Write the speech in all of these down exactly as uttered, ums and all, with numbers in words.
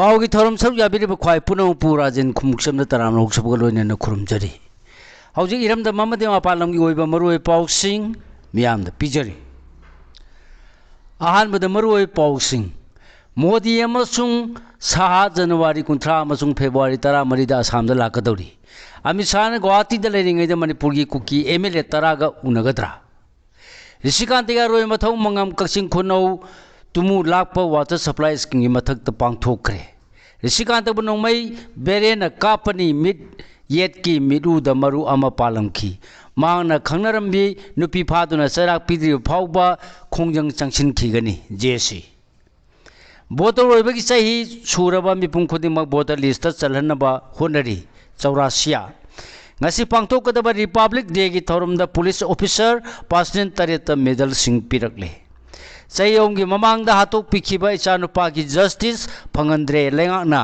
ꯄꯥꯎꯒꯤ ꯊꯧꯔꯝ ꯁꯔꯨꯛ ꯌꯥꯕꯤꯔꯤꯕ ꯈ꯭ꯋꯥꯏ ꯄꯨꯝꯅꯃꯛꯄꯨ ꯔꯥꯖꯦꯟ ꯈꯨꯃꯨꯛꯆꯝꯅ ꯇꯔꯥꯝꯅ ꯑꯣꯛꯆꯕꯒ ꯂꯣꯏꯅꯅ ꯈꯨꯔꯨꯝꯖꯔꯤ꯫ ꯍꯧꯖꯤꯛ ꯏꯔꯝꯗꯝ ꯑꯃꯗꯤ ꯃꯄꯥꯟ ꯂꯝꯒꯤ ꯑꯣꯏꯕ ꯃꯔꯨꯑꯣꯏꯕ ꯄꯥꯎꯁꯤꯡ ꯃꯤꯌꯥꯝꯗ ꯄꯤꯖꯔꯤ꯫ ꯑꯍꯥꯟꯕꯗ ꯃꯔꯨꯑꯣꯏꯕ ꯄꯥꯎꯁꯤꯡ꯫ ꯃꯣꯗꯤ ꯑꯃꯁꯨꯡ ꯁꯥꯍꯥ ꯖꯅꯋꯥꯔꯤ ꯀꯨꯟꯊ꯭ꯔꯥ ꯑꯃꯁꯨꯡ ꯐꯦꯕ꯭ꯔꯨꯋꯥꯔꯤ ꯇꯔꯥꯃꯔꯤꯗ ꯑꯁꯥꯝꯗ ꯂꯥꯛꯀꯗꯧꯔꯤ꯫ ꯑꯃꯤꯠ ꯁꯥꯍꯅ ꯒꯨꯋꯥꯍꯥꯇꯤꯗ ꯂꯩꯔꯤꯉꯩꯗ ꯃꯅꯤꯄꯨꯔꯒꯤ ꯀꯨꯀꯤ ꯑꯦꯝ ꯑꯦꯜ ꯑꯦ ꯇꯔꯥꯒ ꯎꯅꯒꯗ꯭ꯔꯥ? ꯔꯤꯁꯤꯀꯥꯟꯇꯒꯤ ꯑꯔꯣꯏꯕ ꯃꯊꯧ ꯃꯉꯝ ꯀꯛꯆꯤꯡ ꯈꯨꯅꯧ ꯇꯨꯃꯨ ꯂꯥꯛꯄ ꯋꯥꯇꯔ ꯁꯄ꯭ꯂꯥꯏ ꯁ꯭ꯀꯤꯝꯒꯤ ꯃꯊꯛꯇ ꯄꯥꯡꯊꯣꯛꯈ꯭ꯔꯦ꯫ ꯔꯤꯁꯤꯀꯥꯟꯇꯕꯨ ꯅꯣꯡꯃꯩ ꯕꯦꯔꯦꯟꯅ ꯀꯥꯞꯄꯅꯤ, ꯃꯤꯠ ꯌꯦꯠꯀꯤ ꯃꯤꯠꯎꯗ ꯃꯔꯨ ꯑꯃ ꯄꯥꯜꯂꯝꯈꯤ꯫ ꯃꯍꯥꯛꯅ ꯈꯪꯅꯔꯝꯕꯤ ꯅꯨꯄꯤ ꯐꯥꯗꯨꯅ ꯆꯩꯔꯥꯛ ꯄꯤꯗ꯭ꯔꯤꯕ ꯐꯥꯎꯕ ꯈꯣꯡꯖꯪ ꯆꯪꯁꯤꯟꯈꯤꯒꯅꯤ꯫ ꯖꯦ ꯁꯤ꯫ ꯚꯣꯇꯔ ꯑꯣꯏꯕꯒꯤ ꯆꯍꯤ ꯁꯨꯔꯕ ꯃꯤꯄꯨꯝ ꯈꯨꯗꯤꯡꯃꯛ ꯚꯣꯇꯔ ꯂꯤꯁꯇ ꯆꯜꯍꯟꯅꯕ ꯍꯣꯠꯅꯔꯤ꯫ ꯆꯧꯔꯥꯁꯤꯌꯥ꯫ ꯉꯁꯤ ꯄꯥꯡꯊꯣꯛꯀꯗꯕ ꯔꯤꯄꯕ꯭ꯂꯤꯛ ꯗꯦꯒꯤ ꯊꯧꯔꯝꯗ ꯄꯨꯂꯤꯁ ꯑꯣꯐꯤꯁꯔ ꯄꯥꯔꯁꯅꯦꯜ ꯇꯔꯦꯠꯇ ꯃꯦꯗꯜꯁꯤꯡ ꯄꯤꯔꯛꯂꯦ꯫ ꯆꯍꯤ ꯑꯍꯨꯝꯒꯤ ꯃꯃꯥꯡꯗ ꯍꯥꯠꯇꯣꯛꯄꯤꯈꯤꯕ ꯏꯆꯥꯅꯨꯄꯥꯒꯤ ꯖꯁꯇꯤꯁ ꯐꯪꯍꯟꯗ꯭ꯔꯦ꯫ ꯂꯩꯉꯥꯛꯅ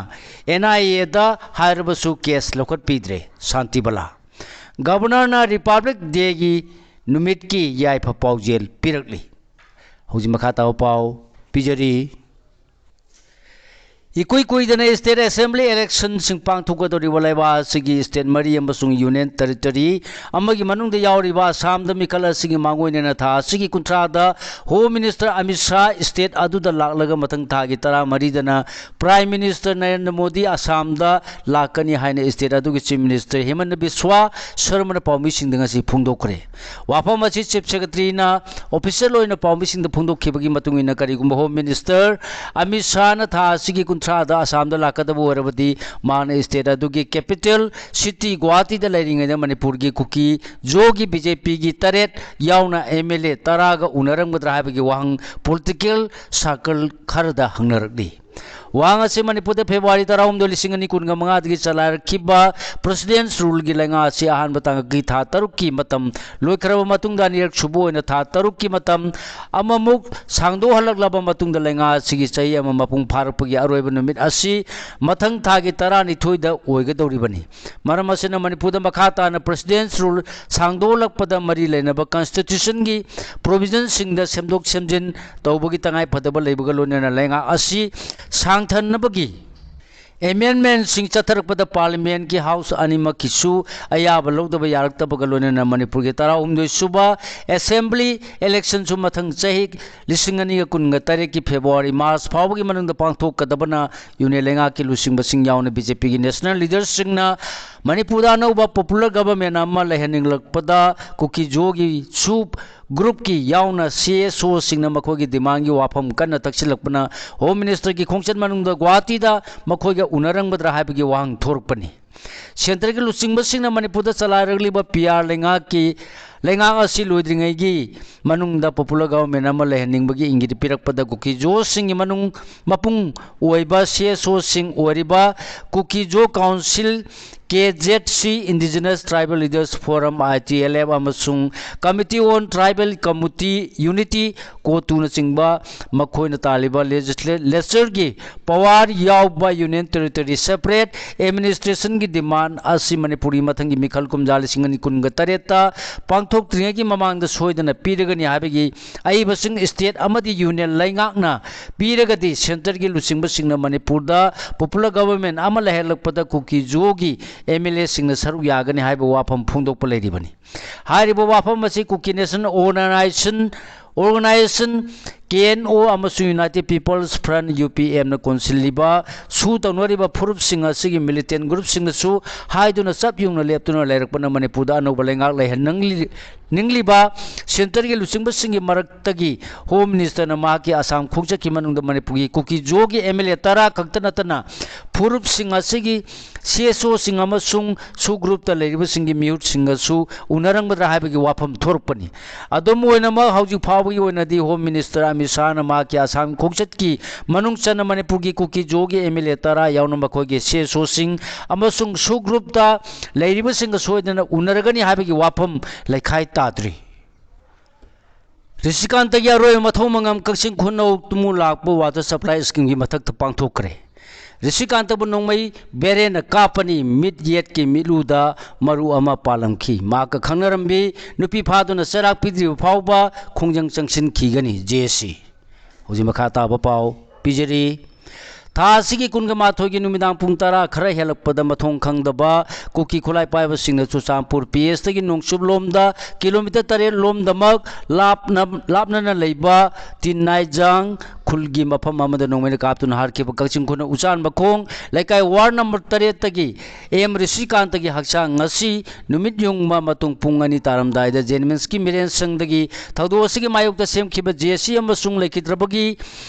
ꯑꯦꯟ ꯑꯥꯏ ꯑꯦꯗ ꯍꯥꯏꯔꯕꯁꯨ ꯀꯦꯁ ꯂꯧꯈꯠꯄꯤꯗ꯭ꯔꯦ꯫ ꯁꯥꯟꯇꯤꯕꯂꯥ꯫ ꯒꯕꯔꯅꯔꯅ ꯔꯤꯄꯕ꯭ꯂꯤꯛ ꯗꯦꯒꯤ ꯅꯨꯃꯤꯠꯀꯤ ꯌꯥꯏꯐ ꯄꯥꯎꯖꯦꯜ ꯄꯤꯔꯛꯂꯤ꯫ ꯍꯧꯖꯤꯛ ꯃꯈꯥ ꯇꯥꯕ ꯄꯥꯎ ꯄꯤꯖꯔꯤ꯫ ꯏꯀꯨꯏ ꯀꯨꯏꯗꯅ ꯁ꯭ꯇꯦꯠ ꯑꯦꯁꯦꯝꯕ꯭ꯂꯤ ꯏꯂꯦꯛꯁꯟꯁꯤꯡ ꯄꯥꯡꯊꯣꯛꯀꯗꯧꯔꯤꯕ ꯂꯩꯕꯥꯛ ꯑꯁꯤꯒꯤ ꯁ꯭ꯇꯦꯠ ꯃꯔꯤ ꯑꯃꯁꯨꯡ ꯌꯨꯅꯤꯌꯟ ꯇꯦꯔꯤꯇꯣꯔꯤ ꯑꯃꯒꯤ ꯃꯅꯨꯡꯗ ꯌꯥꯎꯔꯤꯕ ꯑꯁꯥꯝꯗ ꯃꯤꯈꯜ ꯑꯁꯤꯒꯤ ꯃꯥꯡꯑꯣꯏꯅꯅ ꯊꯥ ꯑꯁꯤꯒꯤ ꯀꯨꯟꯊ꯭ꯔꯥꯗ home minister Amit Shah state ꯑꯗꯨꯗ ꯂꯥꯛꯂꯒ ꯃꯊꯪ ꯊꯥꯒꯤ ꯇꯔꯥꯃꯔꯤꯗꯅ ꯄ꯭ꯔꯥꯏꯝ ꯃꯤꯅꯤꯁꯇꯔ ꯅꯔꯦꯟꯗ꯭ꯔ ꯃꯣꯗꯤ ꯑꯁꯥꯝꯗ ꯂꯥꯛꯀꯅꯤ ꯍꯥꯏꯅ ꯁ꯭ꯇꯦꯠ ꯑꯗꯨꯒꯤ ꯆꯤꯐ ꯃꯤꯅꯤꯁꯇꯔ ꯍꯤꯃꯟꯇ ꯕꯤꯁ꯭ꯋ ꯁꯔꯃꯅ ꯄꯥꯎꯃꯤꯁꯤꯡꯗ ꯉꯁꯤ ꯐꯣꯡꯗꯣꯛꯈ꯭ꯔꯦ꯫ ꯋꯥꯐꯝ ꯑꯁꯤ ꯆꯤꯐ ꯁꯦꯀ꯭ꯔꯦꯇꯔꯤꯅ ꯑꯣꯐꯤꯁꯤꯌꯦꯜ ꯑꯣꯏꯅ ꯄꯥꯎꯃꯤꯁꯤꯡꯗ ꯐꯣꯡꯗꯣꯛꯈꯤꯕꯒꯤ ꯃꯇꯨꯡ ꯏꯟꯅ, ꯀꯔꯤꯒꯨꯝꯕ ꯍꯣꯝ ꯃꯤꯅꯤꯁꯇꯔ ꯑꯃꯤꯠ ꯁꯥꯍꯅ ꯊꯥ ꯑꯁꯤꯒꯤ ꯀꯨꯟꯊ꯭ꯔꯥꯗ ꯑꯁꯥꯝꯗ ꯂꯥꯛꯀꯗꯕ ꯑꯣꯏꯔꯕꯗꯤ, ꯃꯍꯥꯛꯅ ꯁ꯭ꯇꯦꯠ ꯑꯗꯨꯒꯤ ꯀꯦꯄꯤꯇꯦꯜ ꯁꯤꯇꯤ ꯒꯨꯋꯥꯍꯥꯇꯤꯗ ꯂꯩꯔꯤꯉꯩꯗ ꯃꯅꯤꯄꯨꯔꯒꯤ ꯀꯨꯀꯤ ꯖꯣꯒꯤ ꯕꯤ ꯖꯦ ꯄꯤꯒꯤ ꯇꯔꯦꯠ ꯌꯥꯎꯅ ꯑꯦꯝ ꯑꯦꯜ ꯑꯦ ꯇꯔꯥꯒ ꯎꯅꯔꯝꯒꯗ꯭ꯔꯥ ꯍꯥꯏꯕꯒꯤ ꯋꯥꯍꯪ ꯄꯣꯂꯤꯇꯤꯀꯦꯜ ꯁꯥꯔꯀꯜ ꯈꯔꯗ ꯍꯪꯅꯔꯛꯂꯤ꯫ ꯋꯥꯍꯪ ꯑꯁꯤ ꯃꯅꯤꯄꯨꯔꯗ ꯐꯦꯕ꯭ꯔꯨꯋꯥꯔꯤ ꯇꯔꯥꯍꯨꯝꯗꯣꯏ, ꯂꯤꯁꯤꯡ ꯑꯅꯤ ꯀꯨꯟꯒ ꯃꯉꯥꯗꯒꯤ ꯆꯂꯥꯏꯔꯛꯈꯤꯕ ꯄ꯭ꯔꯦꯁꯤꯗꯦꯟꯁ ꯔꯨꯜꯒꯤ ꯂꯩꯉꯥꯛ ꯑꯁꯤ ꯑꯍꯥꯟꯕ ꯇꯥꯡꯀꯛꯀꯤ ꯊꯥ ꯇꯔꯨꯛꯀꯤ ꯃꯇꯝ ꯂꯣꯏꯈ꯭ꯔꯕ ꯃꯇꯨꯡꯗ ꯑꯅꯤꯔꯛ ꯁꯨꯕ ꯑꯣꯏꯅ ꯊꯥ ꯇꯔꯨꯛꯀꯤ ꯃꯇꯝ ꯑꯃꯃꯨꯛ ꯁꯥꯡꯗꯣꯛꯍꯜꯂꯛꯂꯕ ꯃꯇꯨꯡꯗ ꯂꯩꯉꯥꯛ ꯑꯁꯤꯒꯤ ꯆꯍꯤ ꯑꯃ ꯃꯄꯨꯡ ꯐꯥꯔꯛꯄꯒꯤ ꯑꯔꯣꯏꯕ ꯅꯨꯃꯤꯠ ꯑꯁꯤ ꯃꯊꯪ ꯊꯥꯒꯤ ꯇꯔꯥꯅꯤꯊꯣꯏꯗ ꯑꯣꯏꯒꯗꯧꯔꯤꯕꯅꯤ꯫ ꯃꯔꯝ ꯑꯁꯤꯅ ꯃꯅꯤꯄꯨꯔꯗ ꯃꯈꯥ ꯇꯥꯅ ꯄ꯭ꯔꯦꯁꯤꯗꯦꯟꯁ ꯔꯨꯜ ꯁꯥꯡꯗꯣꯛꯂꯛꯄꯗ ꯃꯔꯤ ꯂꯩꯅꯕ ꯀꯟꯁꯇꯤꯇ꯭ꯌꯨꯁꯟꯒꯤ ꯄ꯭ꯔꯣꯚꯤꯖꯟꯁꯤꯡꯗ ꯁꯦꯝꯗꯣꯛ ꯁꯦꯝꯖꯤꯟ ꯇꯧꯕꯒꯤ ꯇꯉꯥꯏ ꯐꯗꯕ ꯂꯩꯕꯒ ꯂꯣꯏꯅꯅ ꯂꯩꯉꯥꯛ ꯑꯁꯤ ꯁꯥꯡꯊꯅꯕꯒꯤ ꯑꯦꯃꯦꯟꯃꯦꯟꯁꯤꯡ ꯆꯠꯊꯔꯛꯄꯗ ꯄꯥꯔꯂꯤꯌꯥꯃꯦꯟꯒꯤ ꯍꯥꯎꯁ ꯑꯅꯤꯃꯛꯀꯤꯁꯨ ꯑꯌꯥꯕ ꯂꯧꯗꯕ ꯌꯥꯔꯛꯇꯕꯒ ꯂꯣꯏꯅꯅ ꯃꯅꯤꯄꯨꯔꯒꯤ ꯇꯔꯥꯍꯨꯝꯗꯣꯏ ꯁꯨꯕ ꯑꯦꯁꯦꯝꯕ꯭ꯂꯤ ꯏꯂꯦꯛꯁꯟꯁꯨ ꯃꯊꯪ ꯆꯍꯤ ꯂꯤꯁꯤꯡ ꯑꯅꯤꯒ ꯀꯨꯟꯒ ꯇꯔꯦꯠꯀꯤ ꯐꯦꯕ꯭ꯔꯨꯋꯥꯔꯤ ꯃꯥꯔꯆ ꯐꯥꯎꯕꯒꯤ ꯃꯅꯨꯡꯗ ꯄꯥꯡꯊꯣꯛꯀꯗꯕꯅ ꯌꯨꯅꯤꯌꯟ ꯂꯩꯉꯥꯛꯀꯤ ꯂꯨꯆꯤꯡꯕꯁꯤꯡ ꯌꯥꯎꯅ ꯕꯤ ꯖꯦ ꯄꯤꯒꯤ ꯅꯦꯁꯅꯦꯜ ꯂꯤꯗꯔꯁꯤꯡꯅ ꯃꯅꯤꯄꯨꯔꯗ ꯑꯅꯧꯕ ꯄꯣꯄꯨꯂꯔ ꯒꯚꯔꯟꯃꯦꯟ ꯑꯃ ꯂꯩꯍꯟꯅꯤꯡꯂꯛꯄꯗ ꯀꯨꯀꯤ ꯖꯣꯒꯤ ꯁꯨ ꯒ꯭ꯔꯨꯞꯀꯤ ꯌꯥꯎꯅ ꯁꯤ ꯑꯦꯁ ꯑꯣꯁꯤꯡꯅ ꯃꯈꯣꯏꯒꯤ ꯗꯤꯃꯥꯟꯒꯤ ꯋꯥꯐꯝ ꯀꯟꯅ ꯇꯛꯁꯤꯜꯂꯛꯄꯅ ꯍꯣꯝ ꯃꯤꯅꯤꯁꯇꯔꯒꯤ ꯈꯣꯡꯆꯠ ꯃꯅꯨꯡꯗ ꯒꯨꯋꯥꯍꯥꯇꯤꯗ ꯃꯈꯣꯏꯒ ꯎꯅꯔꯝꯒꯗ꯭ꯔꯥ ꯍꯥꯏꯕꯒꯤ ꯋꯥꯍꯪ ꯊꯣꯔꯛꯄꯅꯤ꯫ ꯁꯦꯟꯇꯔꯒꯤ ꯂꯨꯆꯤꯡꯕꯁꯤꯡꯅ ꯃꯅꯤꯄꯨꯔꯗ ꯆꯂꯥꯏꯔꯛꯂꯤꯕ ꯄꯤ ꯑꯥꯔ ꯂꯩꯉꯥꯛꯀꯤ, ꯂꯩꯉꯥꯛ ꯑꯁꯤ ꯂꯣꯏꯗ꯭ꯔꯤꯉꯩꯒꯤ ꯃꯅꯨꯡꯗ ꯄꯣꯄꯨꯂꯔ ꯒꯚꯔꯟꯃꯦꯟ ꯑꯃ ꯂꯩꯍꯟꯅꯤꯡꯕꯒꯤ ꯏꯪꯒꯤꯠ ꯄꯤꯔꯛꯄꯗ ꯀꯨꯀꯤ ꯖꯣꯁꯤꯡꯒꯤ ꯃꯅꯨꯡ ꯃꯄꯨꯡ ꯑꯣꯏꯕ ꯁꯤ ꯑꯦꯁ ꯑꯣꯁꯤꯡ ꯑꯣꯏꯔꯤꯕ ꯀꯨꯀꯤ ꯖꯣ ꯀꯥꯎꯟꯁꯤꯜ, ꯀꯦ ꯖꯦꯠ ꯁꯤ, ꯏꯟꯗꯤꯖꯤꯅꯁ ꯇ꯭ꯔꯥꯏꯕꯦꯜ ꯂꯤꯗꯔꯁ ꯐꯣꯔꯝ, ꯑꯥꯏ ꯇꯤ ꯑꯦꯜ ꯑꯦꯐ, ꯑꯃꯁꯨꯡ ꯀꯃꯤꯇꯤ ꯑꯣꯟ ꯇ꯭ꯔꯥꯏꯕꯦꯜ ꯀꯝꯃꯨꯅꯤꯇꯤ ꯌꯨꯅꯤꯇꯤ, ꯀꯣꯇꯨꯅꯆꯤꯡꯕ ꯃꯈꯣꯏꯅ ꯇꯥꯜꯂꯤꯕ ꯂꯦꯖꯤꯁꯂꯦꯆꯔꯒꯤ ꯄꯋꯥꯔ ꯌꯥꯎꯕ ꯌꯨꯅꯤꯌꯟ ꯇꯦꯔꯤꯇꯣꯔꯤ ꯁꯦꯄꯔꯦꯠ ꯑꯦꯗꯃꯤꯅꯤꯁꯇ꯭ꯔꯦꯁꯟꯒꯤ ꯗꯤꯃꯥꯟ ꯑꯁꯤ ꯃꯅꯤꯄꯨꯔꯒꯤ ꯃꯊꯪꯒꯤ ꯃꯤꯈꯜ ꯀꯨꯝꯖꯥ ꯂꯤꯁꯤꯡ ꯑꯅꯤ ꯀꯨꯟꯒ ꯇꯔꯦꯠꯇ ꯄꯥꯡꯊꯣꯛꯇ꯭ꯔꯤꯉꯩꯒꯤ ꯃꯃꯥꯡꯗ ꯁꯣꯏꯗꯅ ꯄꯤꯔꯒꯅꯤ ꯍꯥꯏꯕꯒꯤ ꯑꯏꯕꯁꯤꯡ ꯁ꯭ꯇꯦꯠ ꯑꯃꯗꯤ ꯌꯨꯅꯤꯌꯟ ꯂꯩꯉꯥꯛꯅ ꯄꯤꯔꯒꯗꯤ ꯁꯦꯟꯇꯔꯒꯤ ꯂꯨꯆꯤꯡꯕꯁꯤꯡꯅ ꯃꯅꯤꯄꯨꯔꯗ ꯄꯣꯄꯨꯂꯔ ꯒꯚꯔꯟꯃꯦꯟ ꯑꯃ ꯂꯩꯍꯜꯂꯛꯄꯗ ꯀꯨꯀꯤ ꯖꯣꯒꯤ ꯑꯦꯝ ꯑꯦꯜ ꯑꯦꯁꯤꯡꯅ ꯁꯔꯨꯛ ꯌꯥꯒꯅꯤ ꯍꯥꯏꯕ ꯋꯥꯐꯝ ꯐꯣꯡꯗꯣꯛꯄ ꯂꯩꯔꯤꯕꯅꯤ꯫ ꯍꯥꯏꯔꯤꯕ ꯋꯥꯐꯝ ꯑꯁꯤ Kuki national organisation, organisation, K N O, ꯑꯃꯁꯨꯡ united people's front, U P ꯑꯦꯝꯅ ꯀꯣꯟꯁꯤꯜꯂꯤꯕ ꯁꯨ ꯇꯧꯅꯔꯤꯕ ꯐꯨꯔꯨꯞꯁꯤꯡ ꯑꯁꯤꯒꯤ ꯃꯤꯂꯤꯇꯦꯟ ꯒ꯭ꯔꯨꯞꯁꯤꯡꯅꯁꯨ ꯍꯥꯏꯗꯨꯅ ꯆꯞ ꯌꯨꯡꯅ ꯂꯦꯞꯇꯨꯅ ꯂꯩꯔꯛꯄꯅ ꯃꯅꯤꯄꯨꯔꯗ ꯑꯅꯧꯕ ꯂꯩꯉꯥꯛ ꯂꯩꯍꯟꯅꯤꯡꯂꯤ-, ꯅꯤꯡꯂꯤꯕ ꯁꯦꯟꯇꯔꯒꯤ ꯂꯨꯆꯤꯡꯕꯁꯤꯡꯒꯤ ꯃꯔꯛꯇꯒꯤ ꯍꯣꯝ ꯃꯤꯅꯤꯁꯇꯔꯅ ꯃꯍꯥꯛꯀꯤ ꯑꯁꯥꯝ ꯈꯣꯡꯆꯠꯀꯤ ꯃꯅꯨꯡꯗ ꯃꯅꯤꯄꯨꯔꯒꯤ ꯀꯨꯀꯤ ꯖꯣꯒꯤ ꯑꯦꯝ ꯑꯦꯜ ꯑꯦ ꯇꯔꯥ ꯈꯛꯇ ꯅꯠꯇꯅ ꯐꯨꯔꯨꯞꯁꯤꯡ ꯑꯁꯤꯒꯤ ꯁꯤ ꯑꯦꯁ ꯑꯣꯁꯤꯡ ꯑꯃꯁꯨꯡ ꯁꯨ ꯒ꯭ꯔꯨꯞꯇ ꯂꯩꯔꯤꯕꯁꯤꯡꯒꯤ ꯃꯤꯍꯨꯠꯁꯤꯡꯒꯁꯨ ꯎꯅꯔꯝꯒꯗ꯭ꯔꯥ ꯍꯥꯏꯕꯒꯤ ꯋꯥꯐꯝ ꯊꯣꯔꯛꯄꯅꯤ꯫ ꯑꯗꯨꯝ ꯑꯣꯏꯅꯃꯛ, ꯍꯧꯖꯤꯛ ꯐꯥꯎꯕꯒꯤ ꯑꯣꯏꯅꯗꯤ ꯍꯣꯝ ꯃꯤꯅꯤꯁꯇꯔ ꯑꯃꯤꯠ ꯁꯥꯍꯅ ꯃꯍꯥꯛꯀꯤ ꯑꯁꯥꯝ ꯈꯣꯡꯆꯠꯀꯤ ꯃꯅꯨꯡ ꯆꯟꯅ ꯃꯅꯤꯄꯨꯔꯒꯤ ꯀꯨꯀꯤ ꯖꯣꯒꯤ ꯑꯦꯝ ꯑꯦꯜ ꯑꯦ ꯇꯔꯥ ꯌꯥꯎꯅ ꯃꯈꯣꯏꯒꯤ ꯁꯤ ꯑꯦꯁ ꯑꯣꯁꯤꯡ ꯑꯃꯁꯨꯡ ꯁꯨ ꯒ꯭ꯔꯨꯞꯇ ꯂꯩꯔꯤꯕꯁꯤꯡꯒ ꯁꯣꯏꯗꯅ ꯎꯅꯔꯒꯅꯤ ꯍꯥꯏꯕꯒꯤ ꯋꯥꯐꯝ ꯂꯩꯈꯥꯏ ꯇꯥꯗ꯭ꯔꯤ꯫ ꯔꯤꯁꯤꯀꯥꯟꯇꯒꯤ ꯑꯔꯣꯏꯕ ꯃꯊꯧ ꯃꯉꯝ ꯀꯛꯆꯤꯡ ꯈꯨꯅꯧ ꯇꯨꯃꯨ ꯂꯥꯛꯄ ꯋꯥꯇꯔ ꯁꯄ꯭ꯂꯥꯏ ꯁ꯭ꯀꯤꯝꯒꯤ ꯃꯊꯛꯇ ꯄꯥꯡꯊꯣꯛꯈ꯭ꯔꯦ꯫ ꯔꯤꯁꯤꯀꯥꯟꯇꯕꯨ ꯅꯣꯡꯃꯩ ꯕꯦꯔꯦꯟꯅ ꯀꯥꯞꯄꯅꯤ, ꯃꯤꯠ ꯌꯦꯠꯀꯤ ꯃꯤꯠꯂꯨꯗ ꯃꯔꯨ ꯑꯃ ꯄꯥꯜꯂꯝꯈꯤ꯫ ꯃꯍꯥꯛꯀ ꯈꯪꯅꯔꯝꯕꯤ ꯅꯨꯄꯤ ꯐꯥꯗꯨꯅ ꯆꯩꯔꯥꯛ ꯄꯤꯗ꯭ꯔꯤꯕ ꯐꯥꯎꯕ ꯈꯣꯡꯖꯪ ꯆꯪꯁꯤꯟꯈꯤꯒꯅꯤ꯫ J S C. ꯍꯧꯖꯤꯛ ꯃꯈꯥ ꯇꯥꯕ ꯄꯥꯎ ꯄꯤꯖꯔꯤ꯫ ꯊꯥ ꯑꯁꯤꯒꯤ ꯀꯨꯟꯒ ꯃꯥꯊꯣꯏꯒꯤ ꯅꯨꯃꯤꯗꯥꯡ ꯄꯨꯡ ꯇꯔꯥ ꯈꯔ ꯍꯦꯜꯂꯛꯄꯗ ꯃꯊꯣꯡ ꯈꯪꯗꯕ ꯀꯨꯀꯤ ꯈꯨꯠꯂꯥꯏ ꯄꯥꯏꯕꯁꯤꯡꯅ ꯆꯨꯔꯆꯥꯟꯄꯨꯔ ꯄꯤ ꯑꯦꯁꯇꯒꯤ ꯅꯣꯡꯆꯨꯞ ꯂꯣꯝꯗ ꯀꯤꯂꯣꯃꯤꯇꯔ ꯇꯔꯦꯠ ꯂꯣꯝꯗꯃꯛ ꯂꯥꯞꯅ, ꯂꯥꯞꯅꯅ ꯂꯩꯕ ꯇꯤꯟꯅꯥꯏꯖꯥꯡ ꯈꯨꯜꯒꯤ ꯃꯐꯝ ꯑꯃꯗ ꯅꯣꯡꯃꯩꯅ ꯀꯥꯞꯇꯨꯅ ꯍꯥꯠꯈꯤꯕ ꯀꯛꯆꯤꯡ ꯈꯨꯅꯧ ꯎꯆꯥꯟ ꯃꯈꯣꯡ ꯂꯩꯀꯥꯏ ꯋꯥꯔꯗ ꯅꯝꯕꯔ ꯇꯔꯦꯠꯇꯒꯤ ꯑꯦꯝ ꯔꯤꯁꯤꯀꯥꯟꯇꯒꯤ ꯍꯛꯆꯥꯡ ꯉꯁꯤ ꯅꯨꯃꯤꯠ ꯌꯨꯡꯕ ꯃꯇꯨꯡ ꯄꯨꯡ ꯑꯅꯤ ꯇꯥꯔꯝꯗꯥꯏꯗ ꯖꯦꯅꯤꯝꯁꯀꯤ ꯃꯤꯔꯦꯟ ꯁꯪꯗꯒꯤ ꯊꯧꯗꯣꯛ ꯑꯁꯤꯒꯤ ꯃꯥꯌꯣꯛꯇ ꯁꯦꯝꯈꯤꯕ ꯖꯦ ꯁꯤ ꯑꯃꯁꯨꯡ ꯂꯩꯈꯤꯗ꯭ꯔꯕꯒꯤ